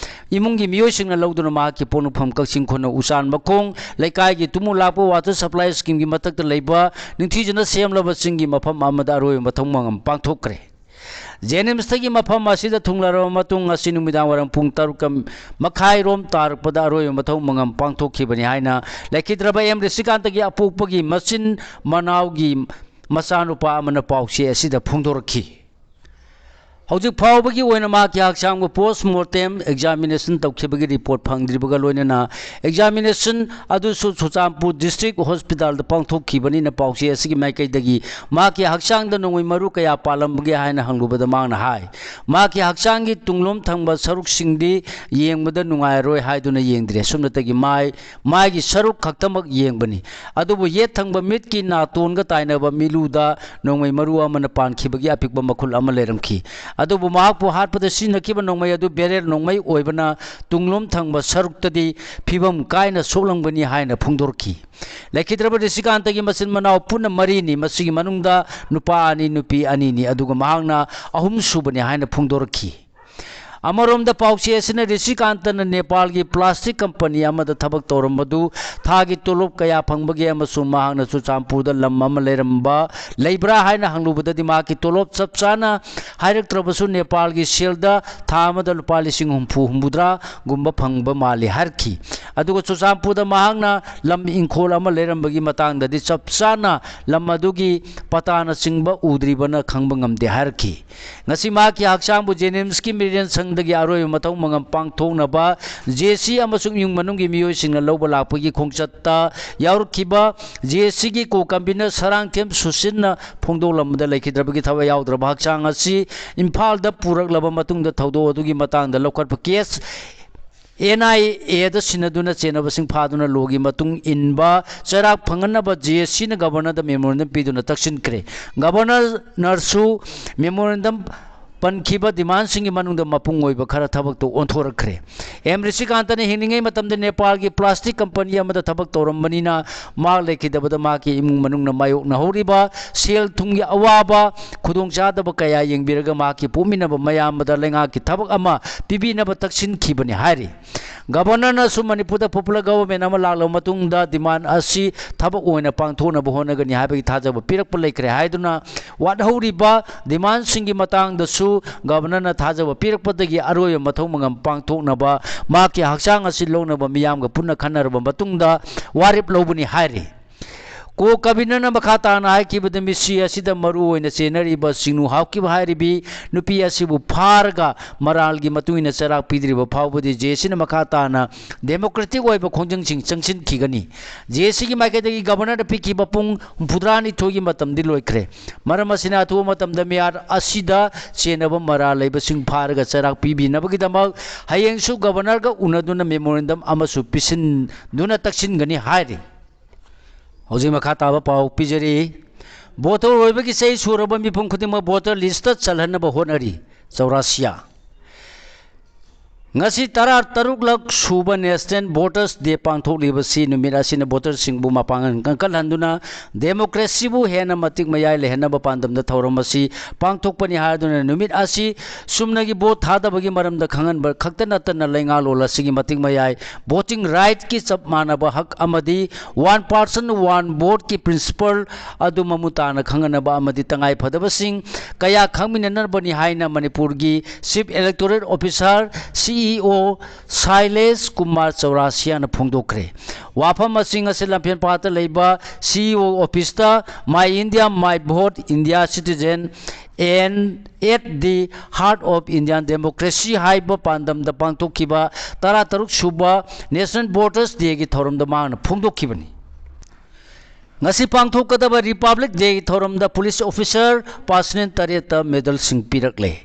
ꯏꯃꯨꯡꯒꯤ ꯃꯤꯑꯣꯏꯁꯤꯡꯅ ꯂꯧꯗꯨꯅ ꯃꯍꯥꯛꯀꯤ ꯄꯣꯛꯅꯐꯝ ꯀꯛꯆꯤꯡ ꯈꯨꯅꯧ ꯎꯆꯥꯟ ꯃꯈꯣꯡ ꯂꯩꯀꯥꯏꯒꯤ ꯇꯨꯃꯨ ꯂꯥꯛꯄ ꯋꯥꯇꯔ ꯁꯄ꯭ꯂꯥꯏ ꯁ꯭ꯀꯤꯝꯒꯤ ꯃꯊꯛꯇ ꯂꯩꯕ ꯅꯤꯡꯊꯤꯖꯅ ꯁꯦꯝꯂꯕ ꯆꯤꯡꯒꯤ ꯃꯐꯝ ꯑꯃꯗ ꯑꯔꯣꯏꯕ ꯃꯊꯧ ꯃꯉꯝ ꯄꯥꯡꯊꯣꯛꯈ꯭ꯔꯦ꯫ ꯖꯦꯅꯤꯝꯁꯇꯒꯤ ꯃꯐꯝ ꯑꯁꯤꯗ ꯊꯨꯡꯂꯔꯕ ꯃꯇꯨꯡ ꯉꯁꯤ ꯅꯨꯃꯤꯗꯥꯡ ꯋꯥꯏꯔꯝ ꯄꯨꯡ ꯇꯔꯨꯛ ꯃꯈꯥꯏꯔꯣꯝ ꯇꯥꯔꯛꯄꯗ ꯑꯔꯣꯏꯕ ꯃꯊꯧ ꯃꯉꯝ ꯄꯥꯡꯊꯣꯛꯈꯤꯕꯅꯤ ꯍꯥꯏꯅ ꯂꯩꯈꯤꯗ꯭ꯔꯕ ꯑꯦꯝ ꯔꯤꯁꯤꯀꯥꯟꯇꯒꯤ ꯑꯄꯣꯛꯄꯒꯤ ꯃꯆꯤꯟ ꯃꯅꯥꯎꯒꯤ ꯃꯆꯥꯅꯨꯄꯥ ꯑꯃꯅ ꯄꯥꯎꯆꯦ ꯑꯁꯤꯗ ꯐꯣꯡꯗꯣꯔꯛꯈꯤ꯫ ꯍꯧꯖꯤꯛ ꯐꯥꯎꯕꯒꯤ ꯑꯣꯏꯅ ꯃꯍꯥꯛꯀꯤ ꯍꯛꯆꯥꯡꯕꯨ ꯄꯣꯁ ꯃꯣꯔꯇꯦꯝ ꯑꯦꯛꯖꯥꯃꯤꯅꯦꯁꯟ ꯇꯧꯈꯤꯕꯒꯤ ꯔꯤꯄꯣꯔꯠ ꯐꯪꯗ꯭ꯔꯤꯕꯒ ꯂꯣꯏꯅꯅ ꯑꯦꯛꯖꯥꯃꯤꯅꯦꯁꯟ ꯑꯗꯨꯁꯨ ꯆꯨꯔꯆꯥꯟꯄꯨꯔ ꯗꯤꯁꯇ꯭ꯔꯤꯛ ꯍꯣꯁꯄꯤꯇꯥꯜꯗ ꯄꯥꯡꯊꯣꯛꯈꯤꯕꯅꯤꯅ ꯄꯥꯎꯆꯦ ꯑꯁꯤꯒꯤ ꯃꯥꯏꯀꯩꯗꯒꯤ ꯃꯍꯥꯛꯀꯤ ꯍꯛꯆꯥꯡꯗ ꯅꯣꯡꯃꯩ ꯃꯔꯨ ꯀꯌꯥ ꯄꯥꯜꯂꯝꯕꯒꯦ ꯍꯥꯏꯅ ꯍꯪꯂꯨꯕꯗ ꯃꯍꯥꯛꯅ ꯍꯥꯏ, ꯃꯍꯥꯛꯀꯤ ꯍꯛꯆꯥꯡꯒꯤ ꯇꯨꯡꯂꯣꯝ ꯊꯪꯕ ꯁꯔꯨꯛꯁꯤꯡꯗꯤ ꯌꯦꯡꯕꯗ ꯅꯨꯡꯉꯥꯏꯔꯣꯏ ꯍꯥꯏꯗꯨꯅ ꯌꯦꯡꯗ꯭ꯔꯦ꯫ ꯁꯨꯞꯅꯇꯒꯤ ꯃꯥꯏ, ꯃꯥꯏꯒꯤ ꯁꯔꯨꯛ ꯈꯛꯇꯃꯛ ꯌꯦꯡꯕꯅꯤ꯫ ꯑꯗꯨꯕꯨ ꯌꯦꯠ ꯊꯪꯕ ꯃꯤꯠꯀꯤ ꯅꯥꯇꯣꯟꯒ ꯇꯥꯏꯅꯕ ꯃꯤꯠꯂꯨꯗ ꯅꯣꯡꯃꯩ ꯃꯔꯨ ꯑꯃꯅ ꯄꯥꯟꯈꯤꯕꯒꯤ ꯑꯄꯤꯛꯄ ꯃꯈꯨꯜ ꯑꯃ ꯂꯩꯔꯝꯈꯤ꯫ ꯑꯗꯨꯕꯨ ꯃꯍꯥꯛꯄꯨ ꯍꯥꯠꯄꯗ ꯁꯤꯖꯤꯟꯅꯈꯤꯕ ꯅꯣꯡꯃꯩ ꯑꯗꯨ ꯕꯦꯔꯦꯜ ꯅꯣꯡꯃꯩ ꯑꯣꯏꯕꯅ ꯇꯨꯡꯂꯣꯝ ꯊꯪꯕ ꯁꯔꯨꯛꯇꯗꯤ ꯐꯤꯕꯝ ꯀꯥꯏꯅ ꯁꯣꯛꯂꯝꯒꯅꯤ ꯍꯥꯏꯅ ꯐꯣꯡꯗꯣꯔꯛꯈꯤ꯫ ꯂꯩꯈꯤꯗ꯭ꯔꯕ ꯔꯤꯁꯤꯀꯥꯟꯇꯒꯤ ꯃꯆꯤꯟ ꯃꯅꯥꯎ ꯄꯨꯟꯅ ꯃꯔꯤꯅꯤ꯫ ꯃꯁꯤꯒꯤ ꯃꯅꯨꯡꯗ ꯅꯨꯄꯥ ꯑꯅꯤ, ꯅꯨꯄꯤ ꯑꯅꯤꯅꯤ, ꯑꯗꯨꯒ ꯃꯍꯥꯛꯅ ꯑꯍꯨꯝ ꯁꯨꯕꯅꯤ ꯍꯥꯏꯅ ꯐꯣꯡꯗꯣꯔꯛꯈꯤ꯫ ꯑꯃꯔꯣꯝꯗ ꯄꯥꯎꯆꯦ ꯑꯁꯤꯅ ꯔꯤꯁꯤꯀꯥꯟꯇꯅ ꯅꯦꯄꯥꯜꯒꯤ ꯄ꯭ꯂꯥꯁꯇꯤꯛ ꯀꯝꯄꯅꯤ ꯑꯃꯗ ꯊꯕꯛ ꯇꯧꯔꯝꯕꯗꯨ ꯊꯥꯒꯤ ꯇꯣꯂꯣꯞ ꯀꯌꯥ ꯐꯪꯕꯒꯦ ꯑꯃꯁꯨꯡ ꯃꯍꯥꯛꯅ ꯆꯨꯔꯆꯥꯟꯄꯨꯔꯗ ꯂꯝ ꯑꯃ ꯂꯩꯔꯝꯕ, ꯂꯩꯕ꯭ꯔꯥ ꯍꯥꯏꯅ ꯍꯪꯂꯨꯕꯗꯗꯤ ꯃꯍꯥꯛꯀꯤ ꯇꯣꯂꯣꯞ ꯆꯞ ꯆꯥꯅ ꯍꯥꯏꯔꯛꯇ꯭ꯔꯕꯁꯨ ꯅꯦꯄꯥꯜꯒꯤ ꯁꯦꯜꯗ ꯊꯥ ꯑꯃꯗ ꯂꯨꯄꯥ ꯂꯤꯁꯤꯡ ꯍꯨꯝꯐꯨ ꯍꯨꯝꯐꯨꯇꯔꯥꯒꯨꯝꯕ ꯐꯪꯕ ꯃꯥꯜꯂꯤ ꯍꯥꯏꯔꯛꯈꯤ꯫ ꯑꯗꯨꯒ ꯆꯨꯔꯆꯥꯟꯄꯨꯔꯗ ꯃꯍꯥꯛꯅ ꯂꯝ ꯏꯪꯈꯣꯜ ꯑꯃ ꯂꯩꯔꯝꯕꯒꯤ ꯃꯇꯥꯡꯗꯗꯤ ꯆꯞ ꯆꯥꯅ ꯂꯝ ꯑꯗꯨꯒꯤ ꯄꯇꯥꯅꯆꯤꯡꯕ ꯎꯗ꯭ꯔꯤꯕꯅ ꯈꯪꯕ ꯉꯝꯗꯦ ꯍꯥꯏꯔꯛꯈꯤ꯫ ꯉꯁꯤ ꯃꯍꯥꯛꯀꯤ ꯍꯛꯆꯥꯡꯕꯨ ꯖꯦꯅꯤꯝꯁꯀꯤ ꯃꯤꯔꯦꯟ ꯁꯪꯗꯒꯤ ꯑꯔꯣꯏꯕ ꯃꯊꯧ ꯃꯉꯝ ꯄꯥꯡꯊꯣꯛꯅꯕ ꯖꯦ ꯁꯤ ꯑꯃꯁꯨꯡ ꯏꯃꯨꯡ ꯃꯅꯨꯡꯒꯤ ꯃꯤꯑꯣꯏꯁꯤꯡꯅ ꯂꯧꯕ ꯂꯥꯛꯄꯒꯤ ꯈꯣꯡꯆꯠꯇ ꯌꯥꯎꯔꯛꯈꯤꯕ ꯖꯦ ꯁꯤꯒꯤ ꯀꯣ ꯀꯟꯚꯤꯅꯔ ꯁꯔꯥꯡꯊꯦꯝ ꯁꯨꯁꯤꯟꯅ ꯐꯣꯡꯗꯣꯛꯂꯝꯕꯗ ꯂꯩꯈꯤꯗ꯭ꯔꯕꯒꯤ ꯊꯋꯥꯏ ꯌꯥꯎꯗ꯭ꯔꯕ ꯍꯛꯆꯥꯡ ꯑꯁꯤ ꯏꯝꯐꯥꯜꯗ ꯄꯨꯔꯛꯂꯕ ꯃꯇꯨꯡꯗ ꯊꯧꯗꯣꯛ ꯑꯗꯨꯒꯤ ꯃꯇꯥꯡꯗ ꯂꯧꯈꯠꯄ ꯀꯦꯁ ꯑꯦꯟ ꯑꯥꯏ ꯑꯦꯗ ꯁꯤꯟꯅꯗꯨꯅ ꯆꯦꯟꯅꯕꯁꯤꯡ ꯐꯥꯗꯨꯅ ꯂꯣꯒꯤ ꯃꯇꯨꯡ ꯏꯟꯕ ꯆꯩꯔꯥꯛ ꯐꯪꯍꯟꯅꯕ ꯖꯦ ꯑꯦꯁ ꯁꯤꯅ ꯒꯕꯔꯅꯔꯗ ꯃꯦꯃꯣꯔꯦꯟꯗꯝ ꯄꯤꯗꯨꯅ ꯇꯛꯁꯤꯟꯈ꯭ꯔꯦ꯫ ꯒꯕꯔꯅꯔꯁꯨ ꯃꯦꯃꯣꯔꯦꯟꯗꯝ ꯄꯟꯈꯤꯕ ꯗꯤꯃꯥꯟꯁꯤꯡꯒꯤ ꯃꯅꯨꯡꯗ ꯃꯄꯨꯡ ꯑꯣꯏꯕ ꯈꯔ ꯊꯕꯛꯇ ꯑꯣꯟꯊꯣꯔꯛꯈ꯭ꯔꯦ꯫ ꯑꯦꯝ ꯔꯤꯁꯤꯀꯥꯟꯇꯅ ꯍꯤꯡꯂꯤꯉꯩ ꯃꯇꯝꯗ ꯅꯦꯄꯥꯜꯒꯤ ꯄ꯭ꯂꯥꯁꯇꯤꯛ ꯀꯝꯄꯅꯤ ꯑꯃꯗ ꯊꯕꯛ ꯇꯧꯔꯝꯕꯅꯤꯅ ꯃꯍꯥꯛ ꯂꯩꯈꯤꯗꯕꯗ ꯃꯍꯥꯛꯀꯤ ꯏꯃꯨꯡ ꯃꯅꯨꯡꯅ ꯃꯥꯌꯣꯛꯅꯍꯧꯔꯤꯕ ꯁꯦꯜ ꯊꯨꯝꯒꯤ ꯑꯋꯥꯕ, ꯈꯨꯗꯣꯡꯆꯥꯗꯕ ꯀꯌꯥ ꯌꯦꯡꯕꯤꯔꯒ ꯃꯍꯥꯛꯀꯤ ꯄꯣꯛꯃꯤꯟꯅꯕ ꯃꯌꯥꯝꯕꯗ ꯂꯩꯉꯥꯛꯀꯤ ꯊꯕꯛ ꯑꯃ ꯄꯤꯕꯤꯅꯕ ꯇꯛꯁꯤꯟꯈꯤꯕꯅꯤ ꯍꯥꯏꯔꯤ꯫ ꯒꯕꯔꯅꯔꯅꯁꯨ ꯃꯅꯤꯄꯨꯔꯗ popular government ꯑꯃ ꯂꯥꯛꯂꯕ ꯃꯇꯨꯡꯗ demand ꯑꯁꯤ ꯊꯕꯛ ꯑꯣꯏꯅ ꯄꯥꯡꯊꯣꯛꯅꯕ ꯍꯣꯠꯅꯒꯅꯤ ꯍꯥꯏꯕꯒꯤ ꯊꯥꯖꯕ ꯄꯤꯔꯛꯄ ꯂꯩꯈ꯭ꯔꯦ ꯍꯥꯏꯗꯨꯅ ꯋꯥꯠꯍꯧꯔꯤꯕ demandꯁꯤꯡꯒꯤ ꯃꯇꯥꯡꯗꯁꯨ ꯒꯕꯔꯅꯔꯅ ꯊꯥꯖꯕ ꯄꯤꯔꯛꯄꯗꯒꯤ ꯑꯔꯣꯏꯕ ꯃꯊꯧ ꯃꯉꯝ ꯄꯥꯡꯊꯣꯛꯅꯕ ꯃꯍꯥꯛꯀꯤ ꯍꯛꯆꯥꯡ ꯑꯁꯤ ꯂꯧꯅꯕ ꯃꯤꯌꯥꯝꯒ ꯄꯨꯟꯅ ꯈꯟꯅꯔꯕ ꯃꯇꯨꯡꯗ ꯋꯥꯔꯦꯞ ꯂꯧꯕꯅꯤ ꯍꯥꯏꯔꯤ꯫ ꯀꯣ ꯀꯕꯤꯅꯔꯅ ꯃꯈꯥ ꯇꯥꯅ ꯍꯥꯏꯈꯤꯕꯗ, ꯃꯤꯁꯤ ꯑꯁꯤꯗ ꯃꯔꯨ ꯑꯣꯏꯅ ꯆꯦꯟꯅꯔꯤꯕ ꯁꯤꯡꯅꯨ ꯍꯥꯞꯈꯤꯕ ꯍꯥꯏꯔꯤꯕꯤ ꯅꯨꯄꯤ ꯑꯁꯤꯕꯨ ꯐꯥꯔꯒ ꯃꯔꯥꯜꯒꯤ ꯃꯇꯨꯡ ꯏꯟꯅ ꯆꯩꯔꯥꯛ ꯄꯤꯗ꯭ꯔꯤꯕ ꯐꯥꯎꯕꯗꯤ ꯖꯦ ꯑꯦꯁ ꯁꯤꯅ ꯃꯈꯥ ꯇꯥꯅ democratic ꯑꯣꯏꯕ ꯈꯣꯡꯖꯪꯁꯤꯡ ꯆꯪꯁꯤꯟꯈꯤꯒꯅꯤ꯫ ꯖꯦ ꯑꯦꯁ ꯁꯤꯒꯤ ꯃꯥꯏꯀꯩꯗꯒꯤ ꯒꯕꯔꯅꯔꯗ ꯄꯤꯈꯤꯕ ꯄꯨꯡ ꯍꯨꯝꯐꯨꯇꯔꯥꯅꯤꯊꯣꯏꯒꯤ ꯃꯇꯝꯗꯤ ꯂꯣꯏꯈ꯭ꯔꯦ꯫ ꯃꯔꯝ ꯑꯁꯤꯅ, ꯑꯊꯨꯕ ꯃꯇꯝꯗ ꯃꯤꯍꯥꯠ ꯑꯁꯤꯗ ꯆꯦꯟꯅꯕ ꯃꯔꯥꯜ ꯂꯩꯕꯁꯤꯡ ꯐꯥꯔꯒ ꯆꯩꯔꯥꯛ ꯄꯤꯕꯤꯅꯕꯒꯤꯗꯃꯛ ꯍꯌꯦꯡꯁꯨ ꯒꯕꯔꯅꯔꯒ ꯎꯅꯗꯨꯅ memorandum ꯑꯃꯁꯨ ꯄꯤꯁꯤꯟꯗꯨꯅ ꯇꯛꯁꯤꯟꯒꯅꯤ ꯍꯥꯏꯔꯤ꯫ ꯍꯧꯖꯤꯛ ꯃꯈꯥ ꯇꯥꯕ ꯄꯥꯎ ꯄꯤꯖꯔꯤ꯫ Voter ꯑꯣꯏꯕꯒꯤ ꯆꯍꯤ ꯁꯨꯔꯕ ꯃꯤꯄꯨꯝ ꯈꯨꯗꯤꯡꯃꯛ voter listꯇ ꯆꯜꯍꯟꯅꯕ ꯍꯣꯠꯅꯔꯤ꯫ ꯆꯧꯔꯥꯁꯤꯌꯥ꯫ ꯉꯁꯤ ꯇꯔꯥ ꯇꯔꯨꯛꯂꯛ ꯁꯨꯕ National Voters Day ꯄꯥꯡꯊꯣꯛꯂꯤꯕꯁꯤ ꯅꯨꯃꯤꯠ ꯑꯁꯤꯅ voterꯁꯤꯡꯕꯨ ꯃꯄꯥꯡꯒꯜ ꯀꯟꯈꯠꯍꯟꯗꯨꯅ democracyꯕꯨ ꯍꯦꯟꯅ ꯃꯇꯤꯛ ꯃꯌꯥꯏ ꯂꯩꯍꯟꯅꯕ ꯄꯥꯟꯗꯝꯗ ꯊꯧꯔꯝ ꯑꯁꯤ ꯄꯥꯡꯊꯣꯛꯄꯅꯤ ꯍꯥꯏꯗꯨꯅ ꯅꯨꯃꯤꯠ ꯑꯁꯤ ꯆꯨꯝꯅꯒꯤ vote ꯊꯥꯗꯕꯒꯤ ꯃꯔꯝꯗ ꯈꯪꯍꯟꯕ ꯈꯛꯇ ꯅꯠꯇꯅ ꯂꯩꯉꯥꯛꯂꯣꯟ ꯑꯁꯤꯒꯤ ꯃꯇꯤꯛ ꯃꯌꯥꯏ voting rightꯀꯤ ꯆꯞ ꯃꯥꯟꯅꯕ ꯍꯛ ꯑꯃꯗꯤ one person one voteꯀꯤ principle ꯑꯗꯨ ꯃꯃꯨꯠ ꯇꯥꯅ ꯈꯪꯍꯟꯅꯕ ꯑꯃꯗꯤ ꯇꯉꯥꯏ ꯐꯗꯕꯁꯤꯡ ꯀꯌꯥ ꯈꯪꯃꯤꯟꯅꯅꯕꯅꯤ ꯍꯥꯏꯅ ꯃꯅꯤꯄꯨꯔꯒꯤ Chief Electoral Officer, C E O, ꯁꯥꯏꯂꯦꯁ Kumar ꯆꯧꯔꯥꯁꯤꯌꯥꯅ ꯐꯣꯡꯗꯣꯛꯈ꯭ꯔꯦ꯫ ꯋꯥꯐꯝ ꯑꯁꯤ ꯉꯁꯤ ꯂꯝꯐꯦꯜꯄꯥꯠꯇ ꯂꯩꯕ C E O officeꯇ My India My Vote, India Citizen and at the Heart of Indian Democracy ꯍꯥꯏꯕ ꯄꯥꯟꯗꯝꯗ ꯄꯥꯡꯊꯣꯛꯈꯤꯕ ꯇꯔꯥ ꯇꯔꯨꯛ ꯁꯨꯕ National Voters Dayꯒꯤ ꯊꯧꯔꯝꯗ ꯃꯍꯥꯛꯅ ꯐꯣꯡꯗꯣꯛꯈꯤꯕꯅꯤ꯫ ꯉꯁꯤ ꯄꯥꯡꯊꯣꯛꯀꯗꯕ Republic Dayꯒꯤ ꯊꯧꯔꯝꯗ police officer personnel ꯇꯔꯦꯠꯇ medalꯁꯤꯡ ꯄꯤꯔꯛꯂꯦ꯫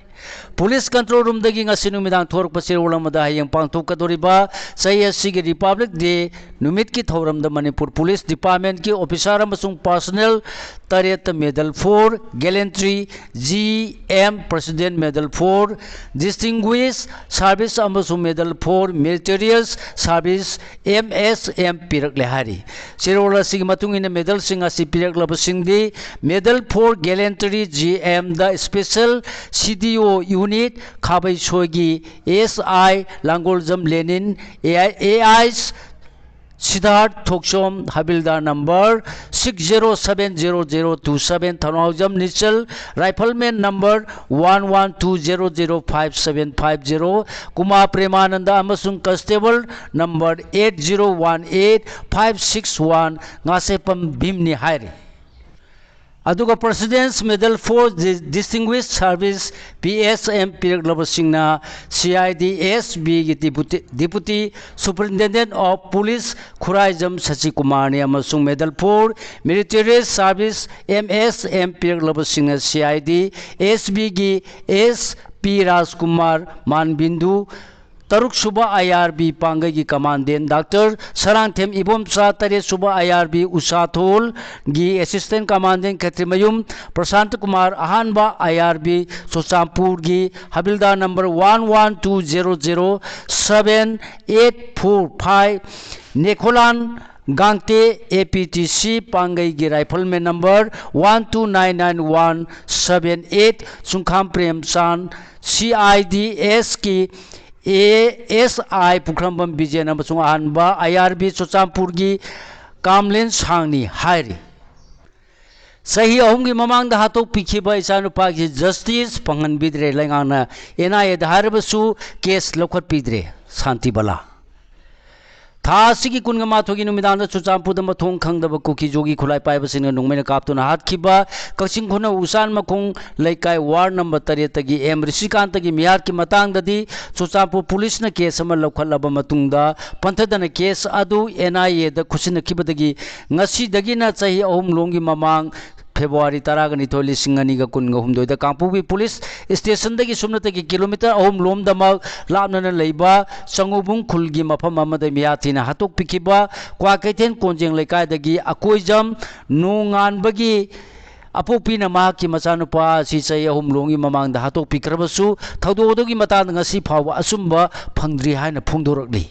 Police control roomꯗꯒꯤ ꯉꯁꯤ ꯅꯨꯃꯤꯗꯥꯡ ꯊꯣꯔꯛꯄ ꯆꯦꯔꯣꯜ ꯑꯃꯗ ꯍꯌꯦꯡ ꯄꯥꯡꯊꯣꯛꯀꯗꯧꯔꯤꯕ ꯆꯍꯤ ꯑꯁꯤꯒꯤ Republic Day ꯅꯨꯃꯤꯠꯀꯤ ꯊꯧꯔꯝꯗ ꯃꯅꯤꯄꯨꯔ Police Departmentꯀꯤ officer ꯑꯃꯁꯨꯡ personnel ꯇꯔꯦꯠꯇ Medal for Gallantry G M, President Medal for Distinguished Service ꯑꯃꯁꯨꯡ Medal for Meritorious Service M S M ꯄꯤꯔꯛꯂꯦ ꯍꯥꯏꯔꯤ꯫ ꯆꯦꯔꯣꯜ ꯑꯁꯤꯒꯤ ꯃꯇꯨꯡ ꯏꯟꯅ medalꯁꯤꯡ ꯑꯁꯤ ꯄꯤꯔꯛꯂꯕꯁꯤꯡꯗꯤ Medal for Gallantry G M the Special C D O Unit ꯈꯥꯕꯩꯁꯣꯏꯒꯤ S I ꯂꯥꯡꯒꯣꯜꯖꯝ ꯂꯦꯅꯤꯟ, A I, A I ꯁꯤꯗꯥꯔꯊ Thokchom, Havildar number six zero seven zero zero two seven, Thounaojam ꯅꯤꯆꯜ, Rifleman number one one two zero zero five seven five zero, Kumar ꯄ꯭ꯔꯦꯃꯥꯅꯟꯗ ꯑꯃꯁꯨꯡ Constable number eight zero one eight five six one Ngasheppam ꯚꯤꯝꯅꯤ ꯍꯥꯏꯔꯤ꯫ ꯑꯗꯨꯒ President's Medal for Di-, Distinguished Service, P S M ꯄꯤꯔꯛꯂꯕꯁꯤꯡꯅ C I D S Bꯒꯤ Deputy, Deputy Superintendent of Police Khuraijam ꯁꯁꯤꯀꯨꯃꯥꯔꯅꯤ ꯑꯃꯁꯨꯡ Medal for Meritorious Service, M S M ꯄꯤꯔꯛꯂꯕꯁꯤꯡꯅ C I D S Bꯒꯤ S P ꯔꯥꯖꯀꯨꯃꯥꯔ ꯃꯥꯟꯕꯤꯟꯗꯨ, ꯇꯔꯨꯛ ꯁꯨꯕ I R B ꯄꯥꯡꯒꯩꯒꯤ Commandant Doctor Sarangthem Ibomcha, ꯇꯔꯦꯠ ꯁꯨꯕ I R B ꯎꯁꯥꯊꯣꯜꯒꯤ Assistant Commandant ꯈꯦꯇ꯭ꯔꯤꯃꯌꯨꯝ ꯄ꯭ꯔꯁꯥꯟꯇ ꯀꯨꯃꯥꯔ, ꯑꯍꯥꯟꯕ I R B ꯆꯨꯔꯆꯥꯟꯄꯨꯔꯒꯤ Havildar number one one two zero zero seven eight four five, ꯅꯦꯈꯣꯂꯥꯟ ꯒꯥꯡꯇꯦ, A P T C ꯄꯥꯡꯒꯩꯒꯤ Rifleman number one two nine nine one seven eight, ꯆꯨꯡꯈꯥꯝ ꯄ꯭ꯔꯦꯝꯆꯥꯟ, C I D S ꯀꯤ A S I ꯄꯨꯈ꯭ꯔꯝꯕꯝ ꯕꯤꯖꯦꯟ ꯑꯃꯁꯨꯡ ꯑꯍꯥꯟꯕ I R B ꯆꯨꯔꯆꯥꯟꯄꯨꯔꯒꯤ ꯀꯥꯝꯂꯦꯟ ꯁꯥꯡꯅꯤ ꯍꯥꯏꯔꯤ꯫ ꯆꯍꯤ ꯑꯍꯨꯝꯒꯤ ꯃꯃꯥꯡꯗ ꯍꯥꯠꯇꯣꯛꯄꯤꯈꯤꯕ ꯏꯆꯥꯅꯨꯄꯥꯒꯤ justice ꯐꯪꯍꯟꯕꯤꯗ꯭ꯔꯦ꯫ ꯂꯩꯉꯥꯛꯅ N I A ꯗ ꯍꯥꯏꯔꯕꯁꯨ case ꯂꯧꯈꯠꯄꯤꯗ꯭ꯔꯦ꯫ ꯁꯥꯟꯇꯤ ꯕꯂꯥ꯫ ꯊꯥ ꯑꯁꯤꯒꯤ ꯀꯨꯟꯒ ꯃꯥꯊꯣꯏꯒꯤ ꯅꯨꯃꯤꯗꯥꯡꯗ ꯆꯨꯔꯆꯥꯟꯄꯨꯔꯗ ꯃꯊꯣꯡ ꯈꯪꯗꯕ ꯀꯨꯀꯤ ꯖꯣꯒꯤ ꯈꯨꯠꯂꯥꯏ ꯄꯥꯏꯕꯁꯤꯡꯅ ꯅꯣꯡꯃꯩꯅ ꯀꯥꯞꯇꯨꯅ ꯍꯥꯠꯈꯤꯕ ꯀꯛꯆꯤꯡ ꯈꯨꯅꯧ ꯎꯆꯥꯟ ꯃꯈꯣꯡ ꯂꯩꯀꯥꯏ ward number ꯇꯔꯦꯠꯇꯒꯤ M ꯔꯤꯁꯤꯀꯥꯟꯇꯒꯤ ꯃꯤꯍꯥꯠꯀꯤ ꯃꯇꯥꯡꯗꯗꯤ ꯆꯨꯔꯆꯥꯟꯄꯨꯔ ꯄꯨꯂꯤꯁꯅ case ꯑꯃ ꯂꯧꯈꯠꯂꯕ ꯃꯇꯨꯡꯗ ꯄꯟꯊꯗꯅ case ꯑꯗꯨ N I A ꯗ ꯈꯨꯠꯁꯤꯟꯅꯈꯤꯕꯗꯒꯤ ꯉꯁꯤꯗꯒꯤꯅ ꯆꯍꯤ ꯑꯍꯨꯝ ꯂꯣꯝꯒꯤ ꯃꯃꯥꯡ ꯐꯦꯕ꯭ꯔꯨꯋꯥꯔꯤ ꯇꯔꯥꯒ ꯅꯤꯊꯣꯏ, ꯂꯤꯁꯤꯡ ꯑꯅꯤꯒ ꯀꯨꯟꯒ ꯍꯨꯝꯗꯣꯏꯗ ꯀꯥꯡꯄꯣꯛꯄꯤ ꯄꯨꯂꯤꯁ ꯁ꯭ꯇꯦꯁꯟꯗꯒꯤ ꯁꯨꯞꯅꯇꯒꯤ ꯀꯤꯂꯣꯃꯤꯇꯔ ꯑꯍꯨꯝ ꯂꯣꯝꯗꯃꯛ ꯂꯥꯞꯅꯅ ꯂꯩꯕ ꯆꯉꯨꯕꯨꯡ ꯈꯨꯜꯒꯤ ꯃꯐꯝ ꯑꯃꯗ ꯃꯤꯍꯥꯠ ꯊꯤꯅ ꯍꯥꯠꯇꯣꯛꯄꯤꯈꯤꯕ ꯀ꯭ꯋꯥꯀꯩꯊꯦꯜ ꯀꯣꯟꯖꯦꯡ ꯂꯩꯀꯥꯏꯗꯒꯤ ꯑꯀꯣꯏꯖꯝ ꯅꯣꯡꯉꯥꯟꯕꯒꯤ ꯑꯄꯣꯛꯄꯤꯅ ꯃꯍꯥꯛꯀꯤ ꯃꯆꯥꯅꯨꯄꯥ ꯑꯁꯤ ꯆꯍꯤ ꯑꯍꯨꯝ ꯂꯣꯝꯒꯤ ꯃꯃꯥꯡꯗ ꯍꯥꯠꯇꯣꯛꯄꯤꯈ꯭ꯔꯕꯁꯨ, ꯊꯧꯗꯣꯛ ꯑꯗꯨꯒꯤ ꯃꯇꯥꯡꯗ ꯉꯁꯤ ꯐꯥꯎꯕ ꯑꯆꯨꯝꯕ ꯐꯪꯗ꯭ꯔꯤ ꯍꯥꯏꯅ ꯐꯣꯡꯗꯣꯔꯛꯂꯤ꯫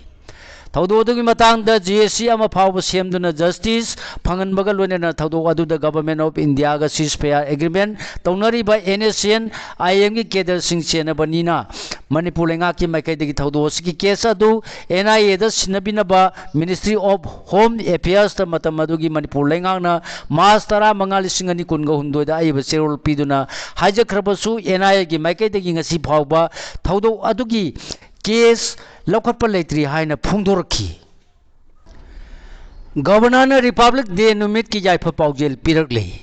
ꯊꯧꯗꯣꯛ ꯑꯗꯨꯒꯤ ꯃꯇꯥꯡꯗ ꯖꯦ ꯑꯦꯁ ꯁꯤ ꯑꯃ ꯐꯥꯎꯕ ꯁꯦꯝꯗꯨꯅ ꯖꯁꯇꯤꯁ ꯐꯪꯍꯟꯕꯒ ꯂꯣꯏꯅꯅ ꯊꯧꯗꯣꯛ ꯑꯗꯨꯗ Government of Indiaꯒ ceasefire agreement ꯇꯧꯅꯔꯤꯕ ꯑꯦꯟ ꯑꯦꯁ ꯑꯦꯟ ꯑꯥꯏ ꯑꯦꯝꯒꯤ ꯀꯦꯗꯔꯁꯤꯡ ꯆꯦꯟꯅꯕꯅꯤꯅ ꯃꯅꯤꯄꯨꯔ ꯂꯩꯉꯥꯛꯀꯤ ꯃꯥꯏꯀꯩꯗꯒꯤ ꯊꯧꯗꯣꯛ ꯑꯁꯤꯒꯤ ꯀꯦꯁ ꯑꯗꯨ ꯑꯦꯟ ꯑꯥꯏ ꯑꯦꯗ ꯁꯤꯟꯅꯕꯤꯅꯕ Ministry of Home Affairsꯇ ꯃꯇꯝ ꯑꯗꯨꯒꯤ ꯃꯅꯤꯄꯨꯔ ꯂꯩꯉꯥꯛꯅ ꯃꯥꯔꯆ ꯇꯔꯥꯃꯉꯥ, ꯂꯤꯁꯤꯡ ꯑꯅꯤ ꯀꯨꯟꯒ ꯍꯨꯝꯗꯣꯏꯗ ꯑꯏꯕ ꯆꯦꯔꯣꯜ ꯄꯤꯗꯨꯅ ꯍꯥꯏꯖꯈ꯭ꯔꯕꯁꯨ, ꯑꯦꯟ ꯑꯥꯏ ꯑꯦꯒꯤ ꯃꯥꯏꯀꯩꯗꯒꯤ ꯉꯁꯤ ꯐꯥꯎꯕ ꯊꯧꯗꯣꯛ ꯑꯗꯨꯒꯤ ꯀꯦꯁ ꯂꯧꯈꯠꯄ ꯂꯩꯇ꯭ꯔꯤ ꯍꯥꯏꯅ ꯐꯣꯡꯗꯣꯔꯛꯈꯤ꯫ ꯒꯕꯔꯅꯔꯅ ꯔꯤꯄꯕ꯭ꯂꯤꯛ ꯗꯦ ꯅꯨꯃꯤꯠꯀꯤ ꯌꯥꯏꯐ ꯄꯥꯎꯖꯦꯜ ꯄꯤꯔꯛꯂꯤ꯫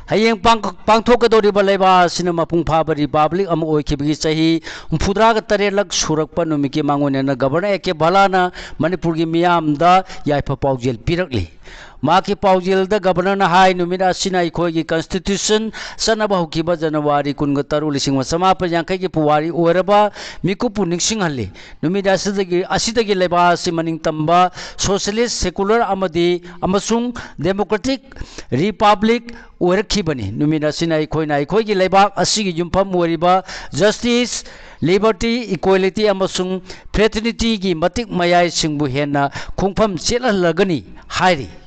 ꯍꯌꯦꯡ ꯄꯥꯡ-, ꯄꯥꯡꯊꯣꯛꯀꯗꯧꯔꯤꯕ ꯂꯩꯕꯥꯛ ꯑꯁꯤꯅ ꯃꯄꯨꯡ ꯐꯥꯕ ꯔꯤꯄꯕ꯭ꯂꯤꯛ ꯑꯃ ꯑꯣꯏꯈꯤꯕꯒꯤ ꯆꯍꯤ ꯍꯨꯝꯐꯨꯇꯔꯥꯒ ꯇꯔꯦꯠꯂꯛ ꯁꯨꯔꯛꯄ ꯅꯨꯃꯤꯠꯀꯤ ꯃꯥꯡꯑꯣꯏꯅꯅ ꯒꯕꯔꯅꯔ ꯑꯦ ꯀꯦ ꯚꯜꯂꯥꯅ ꯃꯅꯤꯄꯨꯔꯒꯤ ꯃꯤꯌꯥꯝꯗ ꯌꯥꯏꯐ ꯄꯥꯎꯖꯦꯜ ꯄꯤꯔꯛꯂꯤ꯫ ꯃꯍꯥꯛꯀꯤ ꯄꯥꯎꯖꯦꯜꯗ ꯒꯕꯔꯅꯔꯅ ꯍꯥꯏ, ꯅꯨꯃꯤꯠ ꯑꯁꯤꯅ ꯑꯩꯈꯣꯏꯒꯤ ꯀꯟꯁꯇꯤꯇ꯭ꯌꯨꯁꯟ ꯆꯠꯅꯕ ꯍꯧꯈꯤꯕ ꯖꯅꯋꯥꯔꯤ ꯀꯨꯟꯒ ꯇꯔꯨꯛ, ꯂꯤꯁꯤꯡ ꯑꯃ ꯆꯃꯥꯄꯟ ꯌꯥꯡꯈꯩꯒꯤ ꯄꯨꯋꯥꯔꯤ ꯑꯣꯏꯔꯕ ꯃꯤꯀꯨꯞꯄꯨ ꯅꯤꯡꯁꯤꯡꯍꯜꯂꯤ꯫ ꯅꯨꯃꯤꯠ ꯑꯁꯤꯗꯒꯤ, ꯑꯁꯤꯗꯒꯤ ꯂꯩꯕꯥꯛ ꯑꯁꯤ ꯃꯅꯤꯡ ꯇꯝꯕ, ꯁꯣꯁꯤꯌꯦꯂꯤꯁ, ꯁꯦꯀꯨꯂꯔ ꯑꯃꯗꯤ, ꯑꯃꯁꯨꯡ ꯗꯦꯃꯣꯀ꯭ꯔꯦꯇꯤꯛ ꯔꯤꯄꯕ꯭ꯂꯤꯛ ꯑꯣꯏꯔꯛꯈꯤꯕꯅꯤ꯫ ꯅꯨꯃꯤꯠ ꯑꯁꯤꯅ ꯑꯩꯈꯣꯏꯅ ꯑꯩꯈꯣꯏꯒꯤ ꯂꯩꯕꯥꯛ ꯑꯁꯤꯒꯤ ꯌꯨꯝꯐꯝ ꯑꯣꯏꯔꯤꯕ ꯖꯁꯇꯤꯁ, ꯂꯤꯕꯔꯇꯤ, ꯏꯀ꯭ꯋꯦꯂꯤꯇꯤ ꯑꯃꯁꯨꯡ ꯐ꯭ꯔꯦꯇꯔꯅꯤꯇꯤꯒꯤ ꯃꯇꯤꯛ ꯃꯌꯥꯏꯁꯤꯡꯕꯨ ꯍꯦꯟꯅ ꯈꯣꯡꯐꯝ ꯆꯦꯠꯍꯜꯂꯒꯅꯤ ꯍꯥꯏꯔꯤ꯫